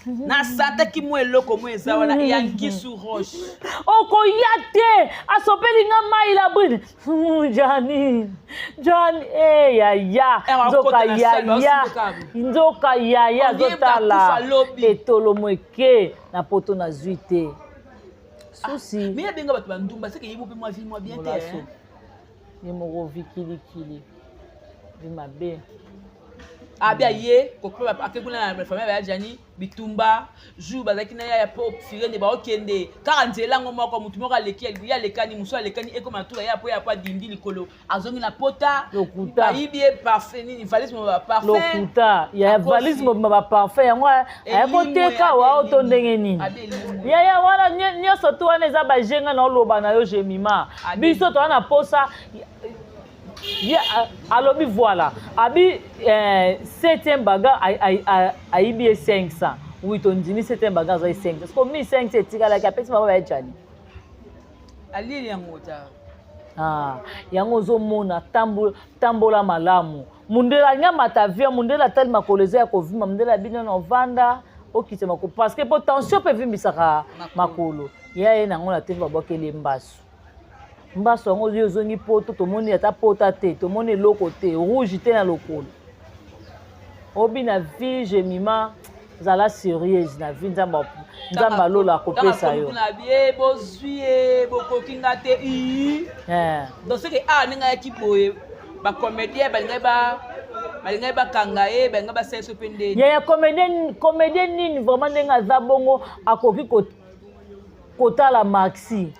Nasantaki mwa eloko mwa eza wana ya ngisu roche. Okoya te, asopeli nga mai la brune. Jani, Jani e yaya, nzoka yaya, nzoka yaya azotala etolo moke na poto nazwi te susi. Mais abenga bato bandumba, seke ye mo mpe mwa vie mwa bien te. Ye moko vi kilikili, vi mabe. Abi aye ake kuna na famille ya Jani bitumba. Jour bazalaki na yaya po sirene, baokende kaka nzela yango moko, motu moko aleki ye, alekani, mosu alekani, ekoma na tuka ya po ya po adindi likolo, azongi na pota. Lokuta. Bayibi ye parfum nini, valise mobimba baparfum. Lokuta ya valise mobimba baparfum yango aya koteka wa to ndenge nini yaya wana nyonso tu wana eza bajenga na oloba na yo Jemima. Biso toza na posa ye alobi voilà, abi septième bagarre ayibi ye 500. Oui, tondimi septième bagarre azwaki 500, parce que 1500 etikalaki, apesi bango bayejani. Alili yango ta. Ah, yango ozomona, tambola malamu. Mundele alingi amata avion, mundele atali makolo eza ya kovimba, mundele abino na ovanda okita makolo, parce que po tension mpe evimbisaka makolo. Ye ye nango na te, babwakeli mbasu, mbasu yango yo ozongi poto, tomoni ata pota te, tomoni eloko te, rouge te na lokolo. Obi na vie, Jemima, zala sérieuse na vie, Nzambe, Nzambe alola akopesa yo. Ye bozwi ye, bokoki nga te. Donc soki awa ndenge ayaki boye, bacomédien balingai bakanga ye, balingai basala so mpe ndeni. Yaya, comédien, comédien nini vraiment ndenge aza bongo akoki kotala Maxi?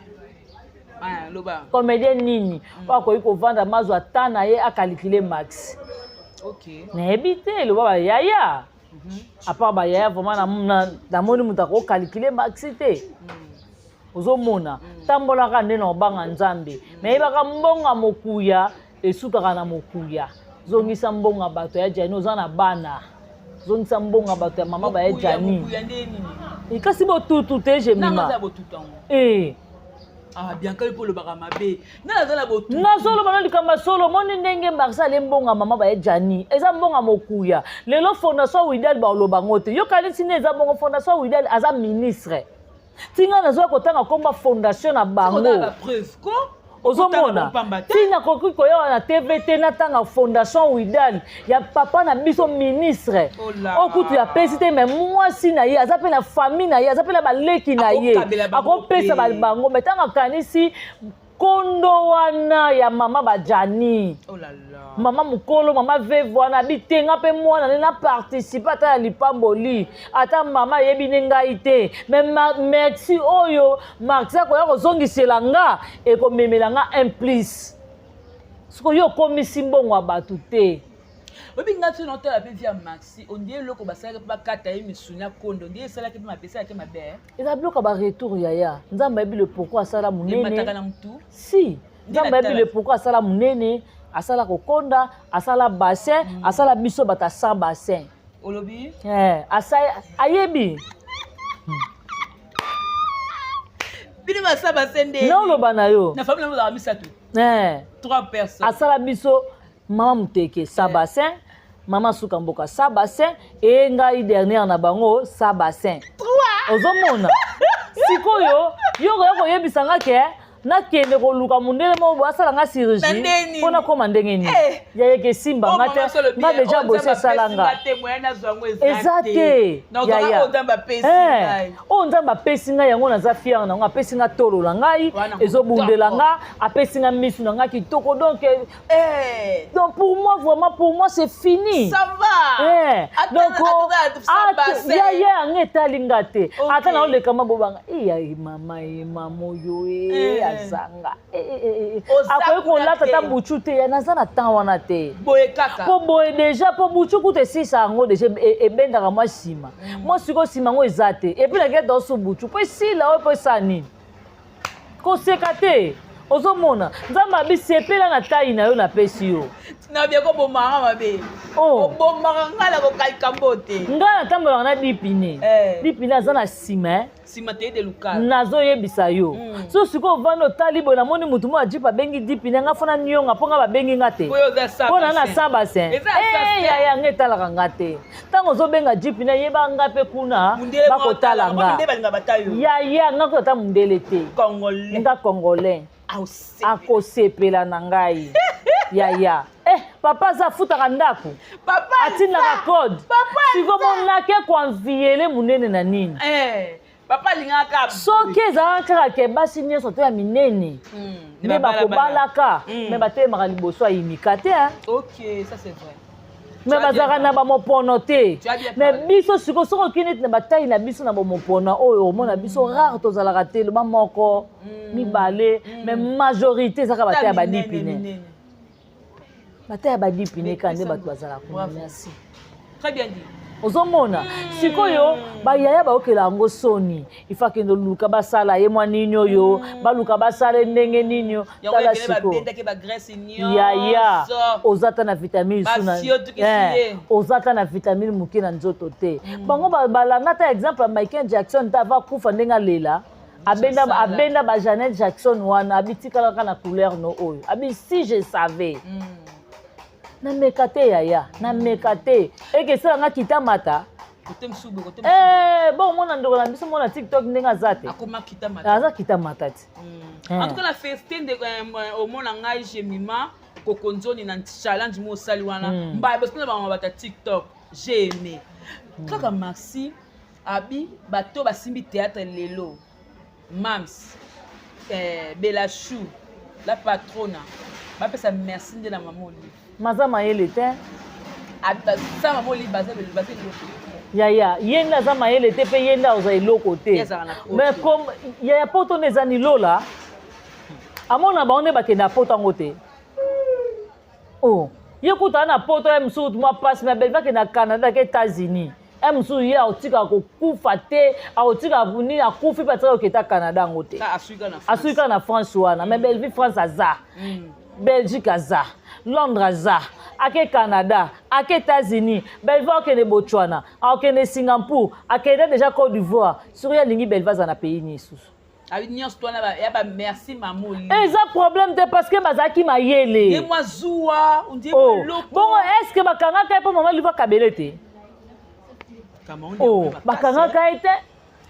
Loba. Comédien nini oyo akoki kovanda mazwa ta na ye akalikile Maxi? Nayebi te, loba bayaya. À part bayaya, vraiment namoni moto akocalculer Maxi te. Ozomona, tambolaka nde na obanga Nzambe, me yebaka mbongo mokuya esukaka na mokuya. Zongisa mbongo ya bato ya Jani, oza na bana. Zongisa mbongo ya bato ya mama baya Jani. Kasi botutu te, Jemima. Ah, Bianca, yo mpo olobaka mabe, nga naza na botutu. Nazoloba na likambo ya solo. Omoni ndenge Marsa ale mbongo ya mama baye Jani, eza mbongo ya mokuya. Lelo fondation Widal baoloba yango te. Yokanisi nde eza bongo. Fondation Widal aza ministre, ntinga nazoya kotanga komba fondation na bango. Ozomona, ntina koki koyawa na TV te, natanga fondation Widal ya papa na biso ministre oyo kutu apesi te. Me mwasi na ye aza mpe na famille na ye, aza mpe na baleki na ye, akopesa bango. Me ntango akanisi kondo wana ya mama bajani, mama mokolo, mama veuve wana, abitenga mpe mwana nde na participe ata ya lipamboli, ata mama ayebi nde ngai te. Me merci oyo Maxi akoya kozongisela nga, ekomemela nga un plus. Sikoyo yo okomisi mbongo ya bato te. Oyebi, nga ti naotala mpe vie ya Maxi, ondie eloko basalaki mpe bakata ye misuni ya kondo, ondie esalaki mpe mabe, esalaki mabe. Eza biloko ya baretour, yaya. Nzambe ayebi le pourquoi asala monene. Emataka na mutu. Si Nzambe ayebi le pourquoi asala monene, asala kokonda, asala bassin, asala biso bato asa bassin. Olobi. Eh, ayebi. Bino basa bassin nde. Naoloba na yo. Na famille ozalaka misato. Eh. Trois personnes. Asala biso mama moteke sa bassin, mama suka mboka sa bassin, e ngai dernière na bango sa bassin. Ozomona, sikoyo yo koya koyebisa nga ke nakende koluka mondele moko boye asala nga chirurgie mpo nakóma ndenge nini. Yayeke esimba nga te. Nga déjà bosi esala nga eza te, yaya. Oyo Nzambe apesi ngai, yango naza fière nango. Apesi nga tolo na ngai ezobundela nga, apesi nga misu na ngai kitoko. Donc pour moi, vraiment, pour moi c'est fini. Ça va. Donc yaya, yango etali nga te. Ata naoleka mabobanga eya mama e mama oyo e azanga akoki kolata ata butu te. Ya naza na temps wana te. Boye kaka. Mpo boye déjà, mpo butu kutu esisa yango déjà, ebendaka mwa nsima. Mwa sikoyo nsima yango eza te. Et puis naketa oso butu mpo esila oyo, mpo esala nini? Koseka te. Ozomona, Nzambe abi sepela na tai na yo napesi yo. Na bien kobomaka mabe. Obomaka ngai na kokalika mbote. Ngai natambolaka na dipine. Dipine aza na nsima. Nsima te de lukala. Nazoyebisa yo. So sikoyo ovandi, otali boye, namoni motu moko ajipe abengi dipine nga, fona nionga mpo nga babengi nga te, mpo na na sa bassin. Yaya, nga etalaka nga te. Ntango ozobenga jipine, yeba nga mpe kuna bakotala nga. Yaya, nga kuta ata mondele te, nga congolais akosepela na ngai, yaya. Papa aza afutaka ndako, atindaka code. Siko monake koenvier monene na nini? Papa alingaka. Soki ezalaka kaka ke basi nyonso to ya minene nde bakobalaka, me batelemaka liboso ayimika te. Ok, ça c'est vrai. Me bazalaka na bamopono te. Me biso sikoyo, soki oki neti na batai na biso na bamopono oyo omona biso rare, tozalaka te loba moko, mibale, mais majorité ezaka batai ya badipine, batai ya badipine kaka nde bato bazalaka kuna. Merci. Très bien dit. Ozomona, sikoyo bayaya baokela yango soni. Ifa akende oluka basala ye mwa nini oyo, baluka basala ye ndenge nini. Tala sikoyo, yaya, oza ata na vitamine, oza ata na vitamine moke na nzoto te. Bango balanda ata exemple ya Michael Jackson te, ava kufa ndenge alela, abenda, abenda ba Janet Jackson wana, abitikalaka na couleur no oyo abi. Si je savais, nameka te, yaya, nameka te. Eke esalanga kita mata. Bon, omona ndeko na biso mona TikTok ndenge aza te, aza kita mata te. En tout cas na feste nde omona ngai Jemima Kokonzoni na challenge mo osali wana, mbala bosina bango bata TikTok. J'ai aimé kaka Maxi abi bato basimbi théâtre lelo, Mams, Belachou, la patrona, bapesa merci nde na mama Olive. Maza mayele te. Sa mama Olive baza eloko. Yaya, ye nde aza mayele te, mpe ye nde aza eloko te. Mais comme yaya, poto nde eza nilola, amona bango nde bakende poto yango te. Oh, ye kuta na poto ya mosusu mwa pasi, mais Belva akende na Canada, ke États-Unis. E mosusu ye akotikaka kokufa te, akotikaka nini, akufi mpe atikaka koketa Canada yango te, asuki kaka na France wana. Mais Bellevue, France aza, Belgique aza, Londres aza, ake Canada, ake États-Unis. Bellevue akende Botswana, akende Singapour, akende déjà Côte d'Ivoire. Soki alingi, Bellevue aza na pays nini lisusu? Abi nyonso to wana ya ba merci mamoli. Eza problème te, parce que bazalaki mayele. Ye mwa zuwa ondie. Oh. Eloko. Bongo est ce que bakangaka ye mpo mama Liva kabele te? Oh, bakangaka ye te.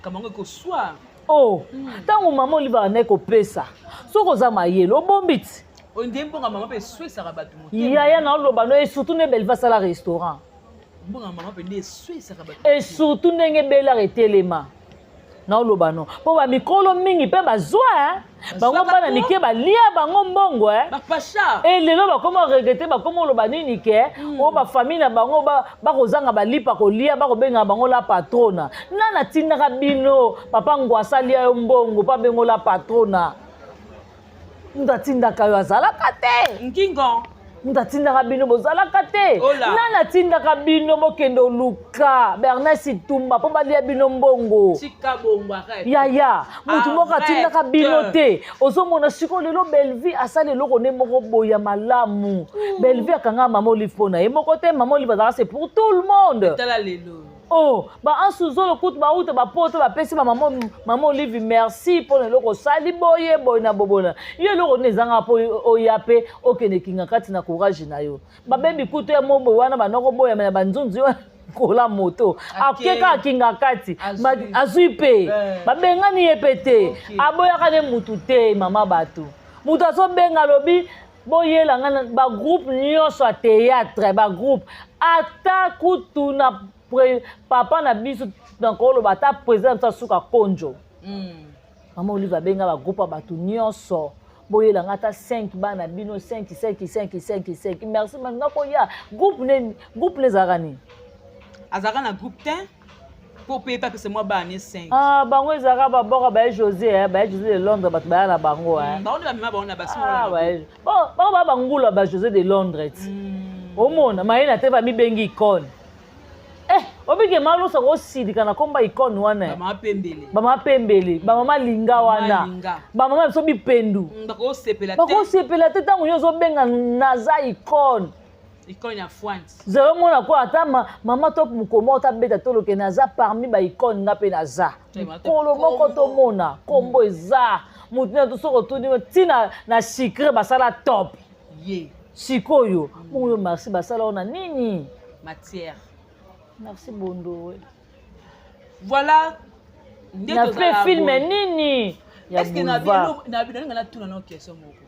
Kamango ekoswa. Oh, ntango mama Olive andaki kopesa, soki oza mayele, obombi ti. Ondie mbongo mama mpe eswisaka bato motema. Yaya, na oloba no, et surtout nde Bellevue asala restaurant. Mbongo mama mpe nde eswisaka bato. Et surtout ndenge belare etelema, naoloba no, mpo bamikolo mingi mpe bazwa bango, bana mike balia bango mbongo. Bapasha. E lelo bakoma regretter, bakoma oloba nini ke oyo bafamille na bango bakozanga balipa kolia, bakobengaka bango la patrona. Nani atindaka bino? Papa Ngwasa alia yo mbongo mpo abengo la patrona? Moto atindaka yo azalaka te. Nkingo. Moto atindaka bino bozalaka te. Nani atindaka bino bokende oluka Bernard Situmba mpo balia bino mbongo? Tika bongo, arrête. Yaya, motu moko atindaka bino te. Ozomona sikoyo lelo Bellevue asali eloko nde moko boye ya malamu. Bellevue akanga mama Olive mpo na ye moko te. Mama Olive azalaka, c'est pour tout le monde. Tala lelo. Oh, baansu zolo kutu bauta bapoto, bapesi bamama mama Olive merci mpona eloko osali boye boye na bobona yo. Eloko nini ezanga mpo oya mpe okende kinga kati na courage na yo? Babebi kutu ya mobo wana banoko boyama na banzunzu yo kola moto akeka akinga kati, azwi mpe babengani ye mpe te. Aboyaka nde mutu te. Mama, bato moto azobenga, alobi boyela nga bagroupe nyonso ya théâtre, bagroupe ata kutu na papa na biso, nakoloba ata président biso asuka konjo. Mama Olive abenga bagroupe ya bato nyonso, boyelanga ata 5 bana bino, 5 5 5 5 5. Merci nga koya. Groupe nini? Groupe ne ezalaka nini? Azalaka na groupe te mpo mpe apesa mwa bana 5. Ah, bango ezalaka baboka baye José, baye José de Londres, bato baya na bango. Bango nde bamema bango na basi. Bango baya bangula ba José de Londres ti. Omona mayele te, bamibengi icône. Eh, obike malosa kosilika na komba icône wana. Bamama pembele. Bamama pembele, bamama linga wana, bamama biso bipendu. Bakosepela te. Bakosepela te. Ntango yo ozobenga naza icône. Icône ya Fwante. Zelo mona ko ata mama Top mokoma otabeta toloke naza parmi baicône, nga mpe naza mikolo moko tomona kombo eza motu na to. Soki otuni ntina na sucre basala top. Ye. Sikoyo bongo yo merci basala oyo na nini? Matière. Merci bondo. Voilà. Na mpe film nini ya boulevard? Nalinga natuna na question moko.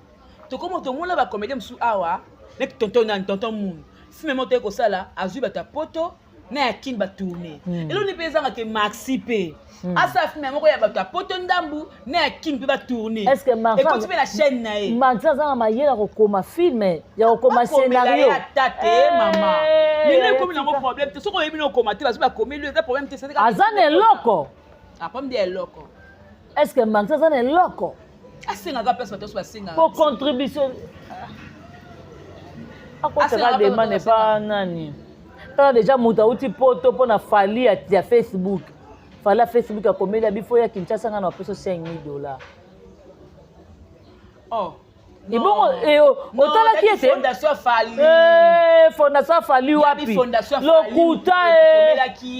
Tokoma tomona bacomédien mosusu awa neti tonton nani, tonton Munu, film moko toye kosala, azwi bato ya poto na ya kini batourne. Eloni mpe ezangaka Maxi mpe asala film moko ya bato ya poto ndambu na ya kini mpe batourne, ekoti mpe na chaîne na ye. Maxi aza na mayele ya kokoma film, ya kokoma scénario. Ata te mama, lelo ekomi nango problème te. Soki oyebi na okoma te, bazwi bakomeli, eza problème te. Aza na eloko. Apomi nde eloko. Est ce que Maxi aza na eloko? Asengaka place, bato nyonso basengaka. Po contribution akotaka demande epa nani? Tala déjà moto auti poto mpo na Fali ya Facebook. Fali ya Facebook akomeli abifo ya Kinshasa, nga na bapesa 5000 $. Oh. Ebongo otalaki ete fondation Fali. Fondation Fali wapi? Lokuta,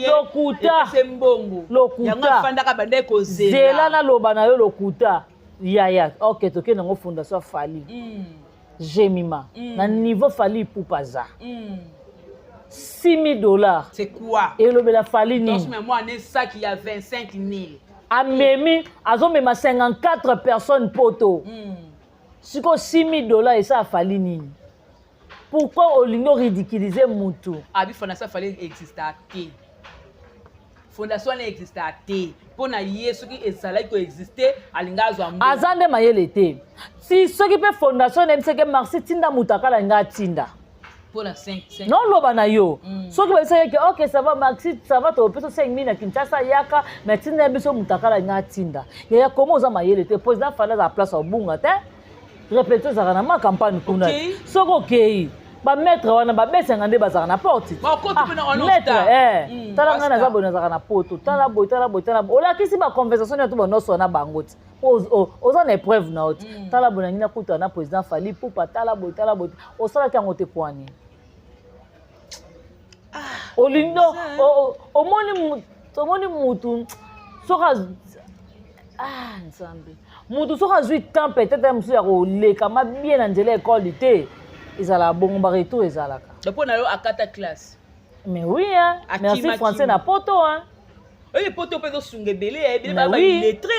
lokuta. Mbongo. Lokuta. Afandaka bande kozela. Zela, naloba na yo, lokuta yaya. Ok, tokende yango fondation Fali. Jemima, na niveau Fali Ipupa aza 6000 $. C'est quoi? Elobela Fali nini? Mwana esaki ya 25 000. Amemi, azomema 54 personnes poto. Sikoyo 6000 $ esa Fali nini? Pourquoi olingi oridiculiser mutu? Abi fondation Fali exista te, fondation wana exista te mpo na ye. Soki ezalaki koexiste, alingi azwa. Aza nde mayele te. Si soki mpe fondation nayebisaki Marci tinda moto akala, alingi atinda. Mpona 5. Noloba na yo, soki bayebisaki ke ok, ça va Maxi, ça va, topesa 5000 na Kinshasa, yaka, mais tinda ya biso moto akala, alingi atinda. Yaya, komo oza mayele te. Président Fali aza place obunga te, répétition ezalaka na ma campagne kuna. Soki okei Bamaître wana babesanga nde bazalaka na porte. Maître, tala ngai naza boye, nazalaka na poto, tala boye, tala boye, tala boye. Olakisi baconversation nyonso banyonso na bango ti oza na épreuve na yo ti. Tala boye, nangi nakutana na président Fally Ipupa, tala boye, tala boye. Osalaki yango te pwani olingi omoni, omoni mutu soki, ah Nzambe, mutu soki azwi temps peut-être mosusu ya kolekama bien na nzela ekole te, ezalaka bongo, baretour ezalaka. Mpo na yo akata classe? Mais oui, hein. Merci français na poto, hein. Oyo poto mpe ezosunga ebele, ebele baillettré,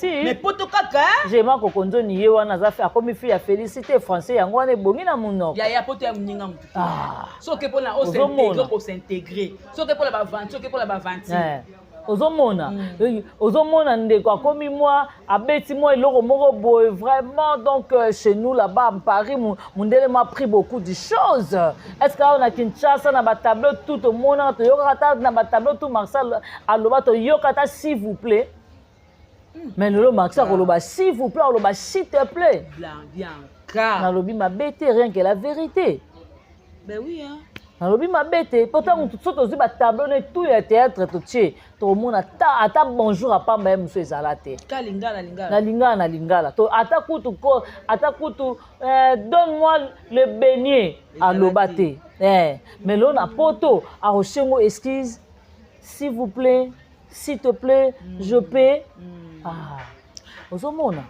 mais poto kaka. Jema Kokonzoni ye wana aza akomi fille ya félicité, français yango wana ebongi na monoko. Ya poto ya moninga motu. Soki mpona os'intégrer, kos'intégrer, soki mpona bavanti, soki mpona bavanti. Ozomona, ozomona ndeko akomi mwa abeti mwa eloko moko boye vraiment. Donc chez nous là-bas en Paris, mundele m'a appris beaucoup de choses. Est ce que awa na Kinshasa, na batableau tout tomonaka, toyokaka ata na batableau tout Marcel aloba, toyoka ata "s'il vous plaît"? Mais lelo Marcel akoloba "s'il vous plaît", akoloba "s'il te plaît". Nalobi mabe te, rien que la vérité. Ben oui, hein. Nalobi mabe te, po ntango so tozwi batableau ne tout ya théâtre totie, tokomona ata bonjour apamba ye mosusu ezala te. Na lingala, na lingala to ata kutu ko ata kutu "donne moi le beignet" aloba te. Mais lelo na poto akosengo "excuse", "s'il vous plaît", "s'il te plaît", "je peux". Ah, ozomona.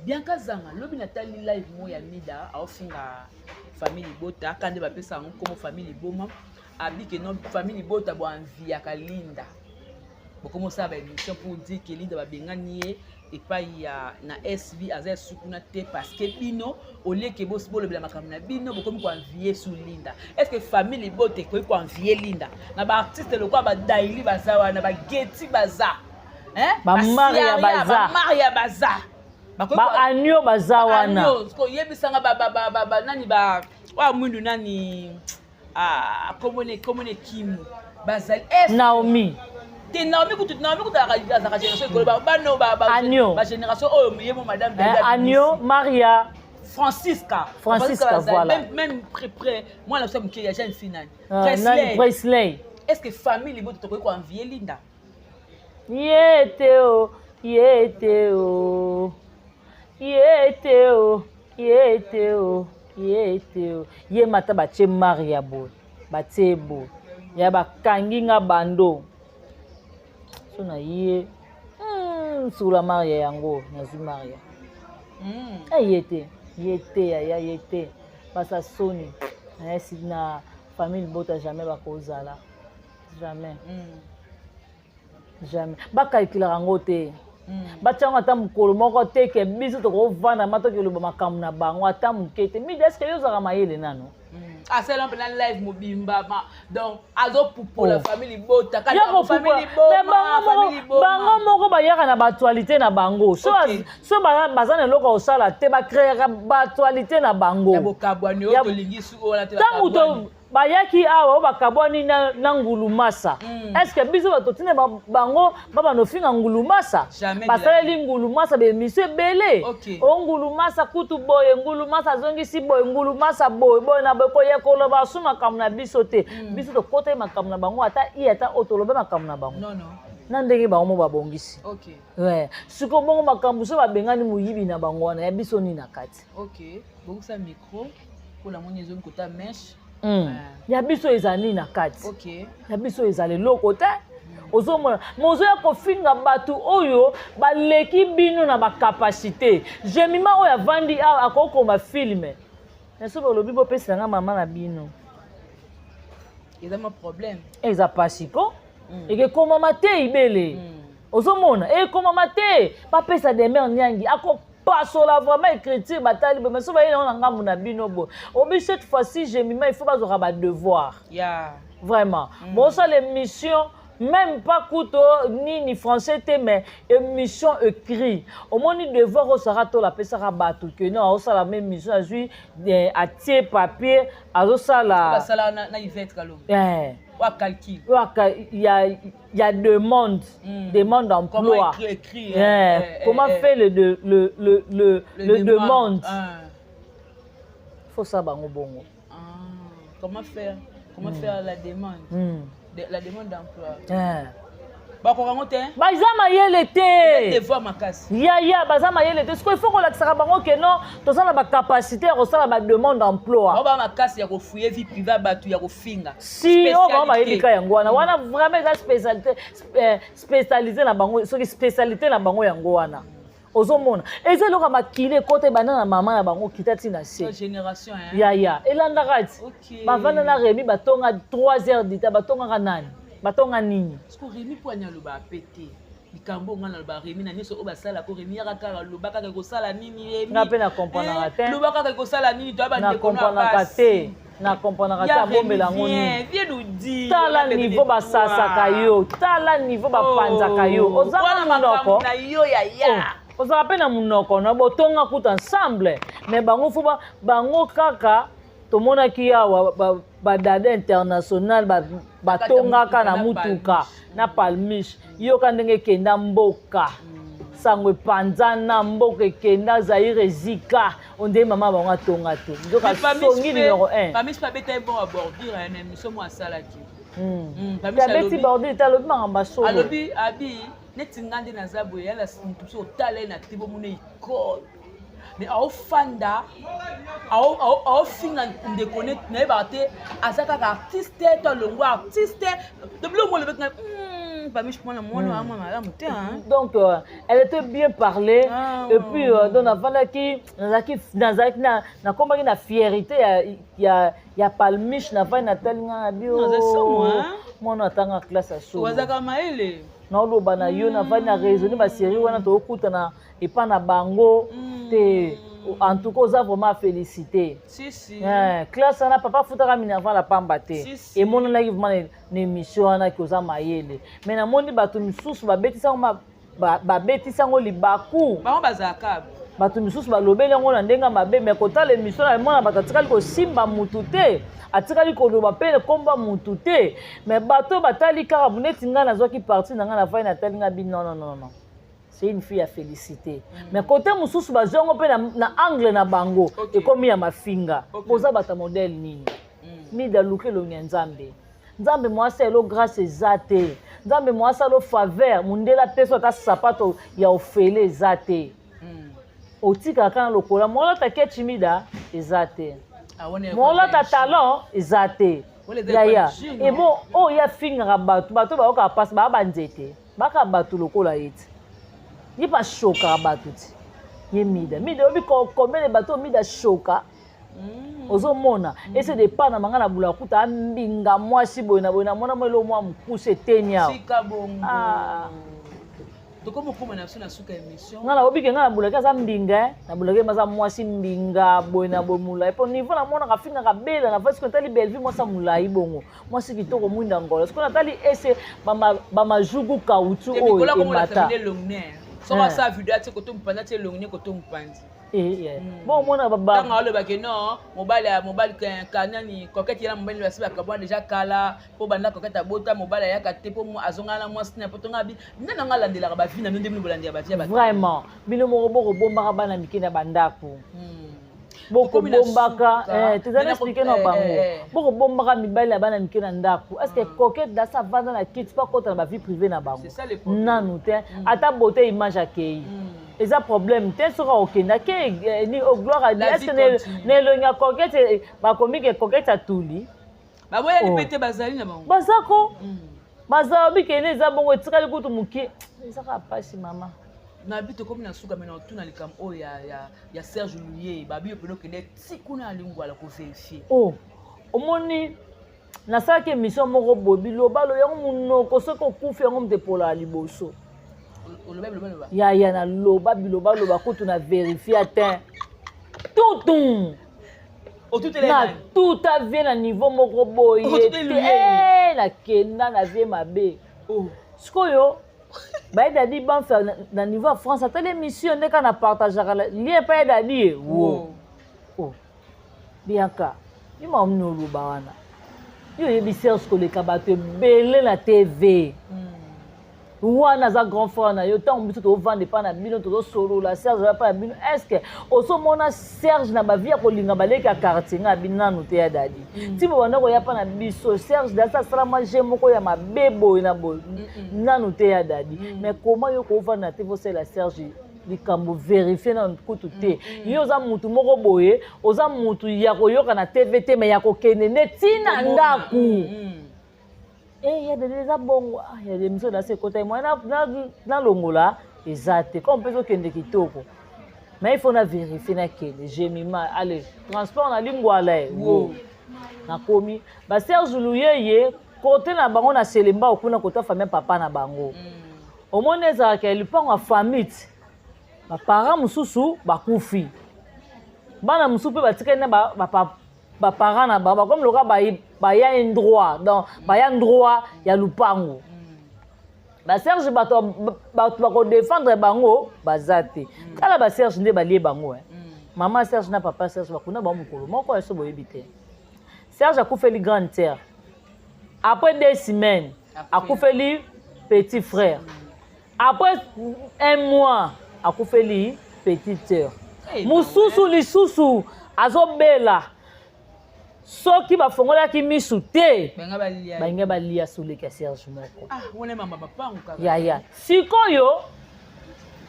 Bianca Zanga, lobi natali live mo ya Mida, aofinga famille libota aka nde bapesa yango nkombo famille liboma. Abike no famille libota boanviaka Linda, bokomi osala baémission pour dire ke Linda babengani ye epai ya na SB, aza esukuna te, parce que bino olieke bolobela makambo na bino, bokomi koenvier su Linda. Est ce que famille libota ekoki koenvier Linda na baartiste lokola badaili baza wana, bageti baza? Bamaria baza. Bamaria baza. Baanio baza wana. Koyebisanga nani oyo mwindu nani, komone kimu bazali. Naomi. Te, Naomi kutu, Naomi kutu azalaka génération ekolo bano. Agneau. Bagénération oyo ye mo madame. Agneau, Maria. Francisca. Francisca, voilà. Même près près mwana biso moke ya jeune fille nani? Presley. Presley. Est ce que famille liboto tokoki koenvier Linda? Ye te o, ye te o, ye te o, ye te o, ye te o. Ye mata batie Maria boye, batie boye ya bakangi nga bando so na ye sukula Maria yango nazwi Maria. Ye te, ye te yaya, ye te. Basa soni nayesi na famille libota, jamais bakozala, jamais. Jamais bakalkulaka yango te. Batia yango ata mokolo moko te ke biso tokovanda ma tokeloba makambo na bango ata moke te. Midi, est-ce yo ozalaka mayele nano? Asala mpena live mobimba, donc azopupola famille libota. Bango moko bayaka na baactualité na bango. So baza na eloko kosala te, bacréaka baactualité na bango. Ntango bayaki awa oyo bakabwani na ngulu masa, est ce que biso bato tina bango babanda ofinga ngulu masa? Basaleli ngulu masa baémission ebele. O ngulu masa kutu boye, ngulu masa azongisi boye, ngulu masa boye boye na boye. Koye koloba su makambo na biso te. Biso tokotaki makambo na bango ata i ata oyo tolobe makambo na bango na ndenge bango mo babongisi. Sikoyo bongo makambo so babengani moyibi na bango wana, ya biso nini na kati? Ok, bongisa micro mpona moni ezongi kota mèche. Ya biso ezala nini na kati? Ya biso ezala eloko te. Ozomona, ma ozoya kofinga bato oyo baleki bino na bacapacité. Jemima oyo avandi awa akokoma film na soki olobi bopesela nga mama na bino. Eza ma problème. Eza pasi ko ekekomama te ibele. Ozomona, ekomama te bapesa Demer Nyangi akopasola vraiment écriture. Batali boye, mais so bayei nango na ngambu na bino boye, obi cette fois-ci Jemima, il faut bazwaka badevoir. Vraiment, bosala émission même pas kuto nini français te, mais émission écrit. Omoni devoir osaka to lapesaka bato ke non, aosala ma émission, azwi atie papier, azosala. Basala na Yvette Kalombo. Oyo calcul. Oyo ya demande, demande d'emploi. Comment écrire, écrire. Comment faire le demande. Faut ça bango bongo. Comment faire la demande, la demande d'emploi. Bakoka yango te. Baza mayele te. Devoir makasi. Yaya, baza mayele te. Sikoyo il faut kolakisaka bango ke non, toza na bacapacité ya kosala bademande d'emploi. Bao baa makasi ya kofouiller vie privée ya bato, ya kofinga. Si oyo bango bayebi ka yango wana. Wana vraiment eza spécialité, spécialisé na bango. Soki spécialité na bango yango wana, ozomona eza eloko ya makili ekota, ebanda na mama na bango, kita ntina se. Génération, hein? Yaya, elandaka ti. Bavanda na Remi, batonga 3 heures dita, batongaka nani, batonga nini? Parce que Remi, mpo ani aloba ape te likambo nga naloba. Remi na nyonso oyo basalaka, Remi yaka kaka, loba kaka, ekosala nini, Remi? Nga mpe na comprenaka te. Loba kaka, ekosala nini? Toya na bandeko no ya comprenaka basi. te, na comprenaka te. Abombela yango nini? Viens nous dire. Tala niveau basasaka yo, tala niveau bapanzaka yo. Ozanga monoko. Na yo ya ya. Oh, ozalaka mpe na monoko na botonga kuta ensemble, mais bango fo bango kaka. Tomonaki awa badada international batongaka na mutuka na Palmiche. Yoka ndenge ekenda mboka, sango epanzana mboka, ekenda Zaire, ezika ondeye mama bango atonga te, nzoka songi numéro 1. Pamiche mpe abeta ye bon ya bordure na émission mo asalaki. Te, abeti bordure te, alobi makambo asolo. Alobi abi neti nga nde naza boye, yala mutu mosusu otala ye na te, bomona ekole, mais aofanda, aofinga ndeko nayebaka te aza kaka artiste to alongwa artiste. To biloko mo olobeki ngai, Pamiche, mwana mwana wa mwana malamu te, hein. Donc elle était bien parlé. Et puis donc navandaki, nazalaki nakomaki na fierté ya Palmiche. Navandi, natali nga na bio. Naza somo, hein? Mwana atanga classe ya solo. Wazaka mayele. Naoloba na yo, navandi na raisonne basérie wana, tokokutana epa na bango te. En tout cas, oza vraiment félicité. Si si. Eh, classe wana, papa afutaka minerval ya pamba te. Si, si. Emonanaki vraiment na émission wana ki oza mayele, mais namoni bato misusu babetisi yango babetisi yango libaku. Bango bazalaka. Bato misusu balobeli yango na ndenge ya mabe, mais kotala émission na mona bato atikali kosimba mutu te, atikali koloba mpe komba mutu te, mais bato oyo batali kaka neti ngai nazwaki parti na ngai, navai, natali ngai bi non, non, non, non, c'est une fille à féliciter. Mais côté mosusu bazwi yango mpe na angle na bango. Ekomi ya mafinga. Boza bato ya modèle nini? Mida, luka elongi ya Nzambe. Nzambe mwasi elo grâce eza te, Nzambe mwasi alo faveur. Mondele apesi ata sapato ya ofele eza te. Otikaka kaka lokola molata kechi. Mida, eza te. Ah, wana molata talon eza te. Wana eza Yaya. epa jino. Ebo oyo ye afingaka bato, bato bayokaka mpasi, baya banzete, baka bato lokola ye ti. Ye mpe ashokaka bato ti. Ye Mida, Mida oyebi combien de bato oyo Mida shoka? Ozomona ese depa na manga na bula kuta ambinga mwasi boye na boye, namona mo eloko mwa mokuse eteni awa. Tika bongo. Ah. Tokomi okóma na biso na suka émission. Nga nayebi ke nga nabulaki aza mbinga, eh. Nabulaki aza mwasi mbinga boye na boye, molai mpo niveau namonaka afingaka bela na fasi. Natali Bellevue, mwasi ya molai bongo, mwasi kitoko, mwinda ngolo. Sikoyo natali ese bamajugu kautu oyo emata. Elongi ne soko asala video, atie koto mopanzi, atie elongi ne koto mopanzi. Bon, omona. Ntango alobaki non, mobali mobali kanani Coquette, yela mobali basi bakabwana déjà kala, mpo banda Coquette abota, mobali ayaka te, mpo azongana na mwasi na po tonga bi nde nanga alandelaka bavie na bino nde bino bolandela bavie ya bato. Vraiment, bino moko bokobombaka bana mike na bandako, bokobombaka, tozali expliquer na bango, bokobombaka mibali ya bana mike na ndako. Est ce que Coquette dasi avanda na kiti mpo akota na bavie privée na bango? Nanu te, ata beauté image akei, eza problème te. Soki akokende ake ni Gloire, est-ce na elongi ya Coquette bakomi ke Coquette atuli? Baboyani mpe te, bazali na bango. Bazako bazala bikende, eza bongo, etikali kutu mokie, eza kaka pasi, mama. Na bi tokomi na suka, me na otuna likambo oyo ya Serge Luye, babi yo mpena okende ti kuna ya Lingwala kovérifier. Oh, omoni, nasalaki émission moko boye, bilobalo yango monoko, soki okufi yango moto epolaka liboso. Oloba bilobaloba. Yaya, naloba bilobaloba kutu na vérifie te tutu na tuta vie na niveau moko boye te. Nakenda na vie mabe. Sikoyo bayedadi banfe na niveau ya France, atali émission nde kaka na partageaka lien epai yedadi ye wo. Oh, Bianca, yo maomini oloba wana, yo oyebi Serge koleka bato ebele na TV. Wana aza grand frère na yo. Ntango biso tozovanda epai na bino, tozosolola, Serge aza epai na bino, est ce que ozomona Serge na bavie ya kolinga baleki ya quartier? Ngai abi nanu te ya Dadi. Ti bobanda koya mpa na biso, Serge dasi asala mwa je moko ya mabe boye na boye nanu te ya Dadi. Mais koma yo kovanda na te, vosalela Serge likambo, vérifie nanu kutu te. Yo oza mutu moko boye, oza mutu ya koyoka na TV te, mais ya kokende nde ntina ndako. Ya Dadi, eza bongo. Ah, ya émission nasi ekota moye nalongola eza te, comme mpe ezokende kitoko, mais il faut na vérifie. Nakende Jemima, allez, transport na Lingwala e wo nakomi baSerge Luyeye kote na bango na Selemba okuna kota famille papa na bango. Omoni ezalaka ya lupango ya famille ti baparent mosusu bakufi, bana mosusu mpe batikali na baparent na bango, bakomi loka baya un droit, donc baya droit ya lupango. BaSerge, bato bakodéfendre bango baza te. Tala baSerge nde balie bango. Mama Serge na papa Serge bakunda bango mokolo moko. Eso boyebi te, Serge akufeli grande sœur, après 2 semaines akufeli petit frère, après un mois akufeli petite sœur. Mosusu lisusu azobela, soki bafongolaki misu te, balingi balia soleki ya Serge moko. Yaya, sikoyo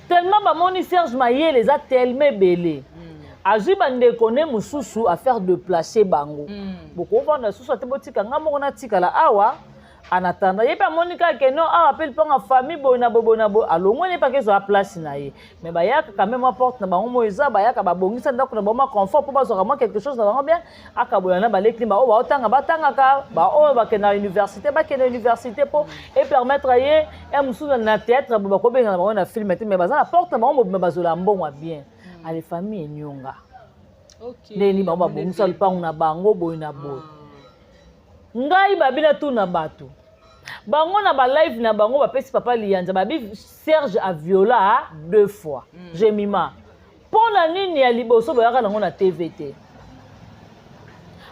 tellement bamoni Serge mayele eza tellement ebele, azwi bandeko ne mosusu affaire de placer bango. Bokovanda susu ate, botika nga moko natikala awa en attendant. Ye mpe amoni kaka ke non, awa mpe lipango ya famille boye na boye boye na boye, alongwani ye mpe akezwa place na ye. Mais bayaka quand même, mwa porte na bango moyo eza, bayaka babongisa ndako na bango mwa confort mpo bazwaka mwa quelque chose na bango bien. Akabola na baleki, baoyo baotanga batangaka, baoyo bakende na université bakende université, mpo epermettre ye ya mosusu na théâtre bo bakobengana bango na film te, mais baza na porte na bango mobima, bazola mbongo ya bien. Ale, famille enyonga ndeni bango babongisa lupango na bango boye na boye. Ngai babi natuna bato bango na balive na bango, bapesi papa Liyanza, babi Serge aviola deux fois Jemima. Mpo na nini ya liboso boyaka nango na TV te,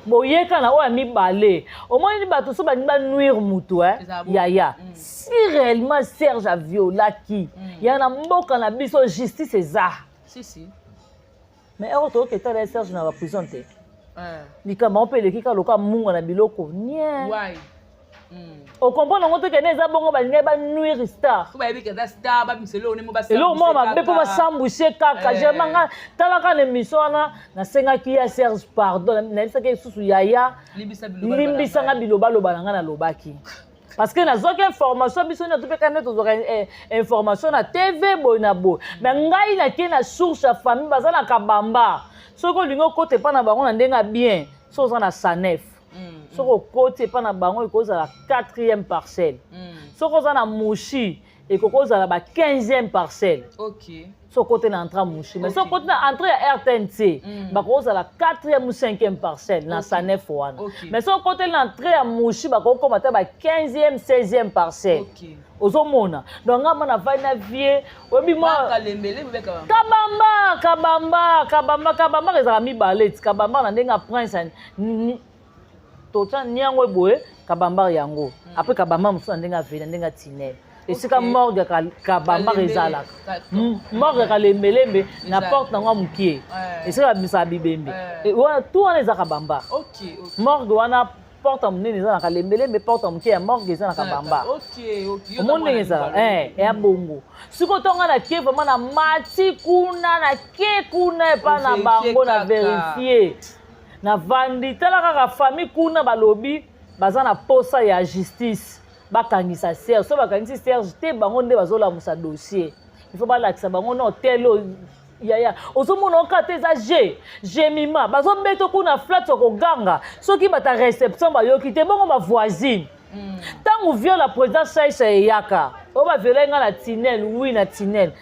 boyeka na oyo ya mibale? Omoni bato so balingi banuire mutu eh? Yaya, si réellement Serge aviolaki, ya na mboka na biso justice eza. Si, si. Mais ero toyoka etala ya Serge na baprison te. Likambo yango mpe eleki kaka lokola munga na biloko nie. Okomprendre yango te kende eza bongo, balingai banuire star. Eloko moko mabe mpo basambwise kaka. Germain, nga talaka na émission wana, nasengaki ya Serge pardon, nayebisaki lisusu: "Yaya, limbisanga bilobaloba na ngai nalobaki, parce que nazwaki information. Biso nde topeka nde tozwaka information na TV boye na boye, mais ngai nakei na source ya famille, baza na Kabamba. Soki olingi okota epa na bango na ndenge ya bien, so oza na Sanef, soki okoti epa na bango, ekozala quatrième parcelle. Soki oza na Mushi, ekoki kozala ba 15e parcelle. Soki okoti na entrée ya Mushi, mais soki okoti na entrée ya RTNC, bakozala 4e ou 5e parcelle na Sanef wana. Mais soki okoti na entrée ya Mushi, bakokoma ta ba 15e, 16e parcelle. Ozomona, donc nga ma navandi na vie, oyebi mwa Kabamba, Kabamba, Kabamba, Kabamba ezalaka mibale ti Kabamba na ndenge ya prince totya niango eboye, Kabamba yango après Kabamba mosusu na ndenge aveli, na ndenge ya tinel, esika morgue ya Kabamba ezalaka, morgue ya Kalembelembe na porte nango ya mokie, esika babimisaka bibembe wana, tu wana eza Kabamba. Morgue wana, porte ya monene eza na Kalembelembe, porte ya moke ya morgue eza na Kabamba. Omoni ndenge ezala eya bongo. Sikoyo ntongo na ke vraiment na mati kuna, na ke kuna epa na bango, na vérifie, navandi, tala kaka famille kuna, balobi baza na posa ya justice, bakangisa Serge. So bakangisi Serge te, bango nde bazolamusa dossier. Il faut balakisa bango na hotel oyo. Yaya, ozomona oka te, eza g Gemima bazobeta kuna flat ya koganga. Soki bata réception bayoki te, bongo bavoisine. Ntango viol ya président Shaisha eyaka, oyo baviolai nga na tinel, oui, na tinel,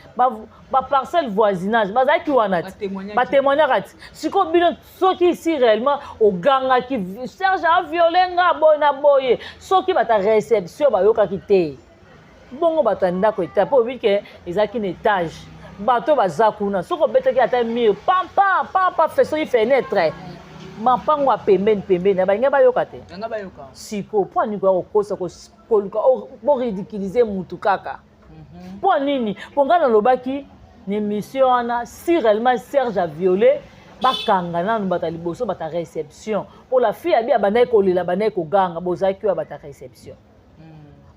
baparcelle voisinage bazalaki wana ti batémoignaka ti sikoyo. Bino soki si réellement ogangaki Serge aviole nga boye na boye, soki bata réception bayokaki te, bongo bato ya ndako eta mpo oyebi ke ezalaki na étage, bato baza kuna, soki obetaki ata mur pampa pampa fe, soki fenêtre, mapango ya pembeni pembeni, balingi bayoka te. Sikoyo mpo anini koya kokosa, koluka boridiculiser mutu kaka? Mpo nini? Mpo ngai nalobaki na émission wana, si réellement Serge a violé, bakanga nanu bato ya liboso, bato ya réception, mpo la fille abi abandaki kolela, abandaki koganga. Bozalaki oyo bato ya réception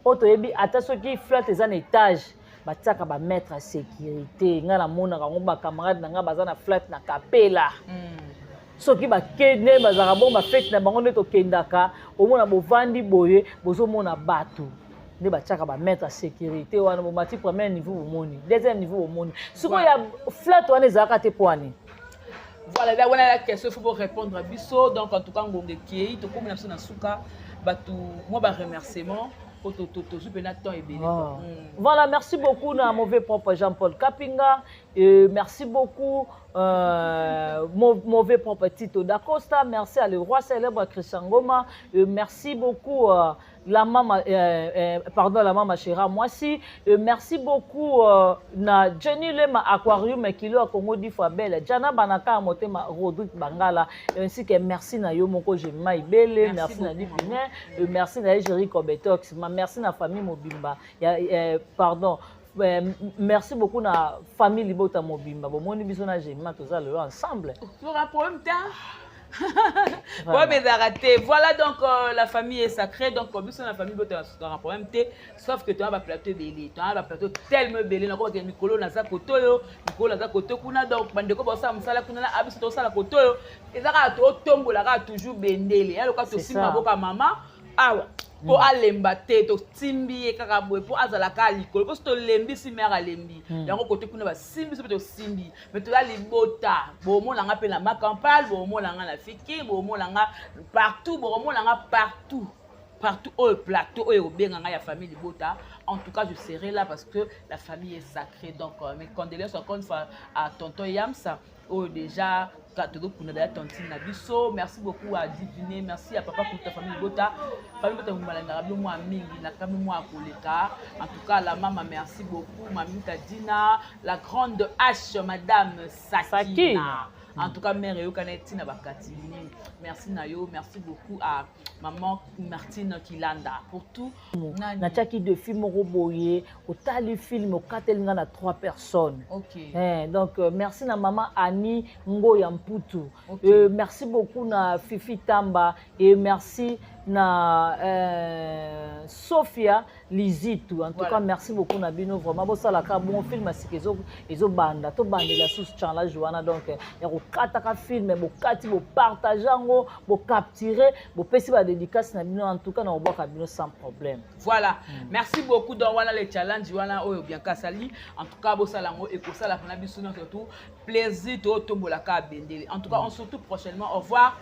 oyo toyebi, ata soki flat eza na étage, batiaka bamaître ya sécurité. Ngai namonaka yango, bacamarade na ngai baza na flat na Kapela. Soki bakende, bazalaka bongo, bafete na bango nde tokendaka, omona bovandi boye, bozomona bato nde batiaka bamaître ya sécurité wana. Bomati premier niveau, bomoni deuxième niveau, bomoni sikoyo ya flat wana ezalaka te. Po wani? Voilà, eza wana la question, il faut répondre à biso. Donc en tout cas, ngonga ekei, tokomi na biso na suka. Bato mwa baremerciement po tozwi mpena temps ebele. Ah. Voilà, merci beaucoup na mauvais propre Jean-Paul Kapinga. Merci beaucoup mauvais propre Tito Dacosta. Merci à le roi célèbre Christian Goma. Merci beaucoup la maman, pardon, la maman Chéra Mwasi. Merci beaucoup na Jenny Lema Aquarium Kilo à Congo dix fois belle. Jana Banaka Motema Rodrigue Bangala. Ainsi que merci na yo moko Jemma Ibele. Merci, merci na Dipine. Merci na Jerry Kobetox. Merci na famille Mobimba. Ya, pardon. Merci beaucoup na famille Libota Mobimba. Bomoni biso na Jemma toza lelo ensemble. Toza problème te. Problème ezalaka te. Voilà, donc la famille est sacrée. Donc biso na famille botaka problème te, sauf que toza baplateau ebele, toza baplateau tellement ebele. Nakobakela mikolo naza kote oyo, mikolo naza kote kuna. Donc bandeko basala mosala kuna na biso, tosala kote oyo. Eza kaka totombola kaka toujours bendele ya loka, tosimba boka mama awa mpo alemba te. Totimbi ye kaka boye mpo azala kaka likolo, mpo so tolembisi mare alembi yango. Kote kuna basimbi biso mpe tosimbi, mais toza libota. Bomonanga mpe na Macampal, bomonanga na Fiki, bomonanga partout, bokomonanga partout, partout oyo plateau oyo obenganga ya famille libota. En tout cas, je serai là parce que la famille est sacrée. Donc mes condoléances encore une fois à tonton Yamsa oyo déjà tozokunda daya tantine na biso. Merci beaucoup à Divine, merci à papa Kuta. Famille libota, famille libota, momalandaka bino mwa mingi, nakami mwa koleka. En tout cas, la mama, merci beaucoup Mamita Dina, la grande H, madame Sakina, Sakina. En tout cas, mère eyokana ntina bakatini, merci na yo. Merci beaucoup à maman Martine Kilanda pour tout. Natiaki défi moko boye, otali film, okateli nga na trois personnes. Eh, donc merci na mama Annie Ngoya Mputu. Merci beaucoup na Fifi Tamba et merci na Sophia Lizitu. En tout cas, merci beaucoup na bino vraiment. Bosalaka bon film ya sika ezobanda, tobandela susu challenge wana. Donc ya kokataka film, bokati, bopartage yango, bocapture, bopesi badédicace na bino. En tout cas, na kobwaka bino sans problème. Voilà, merci beaucoup. Donc wana le challenge wana oyo Bianca asali. En tout cas, bosala yango, ekosala mpona biso nyonso surtout plaisir. Totombolaka bendele. En tout cas, on se retrouve prochainement. Au revoir.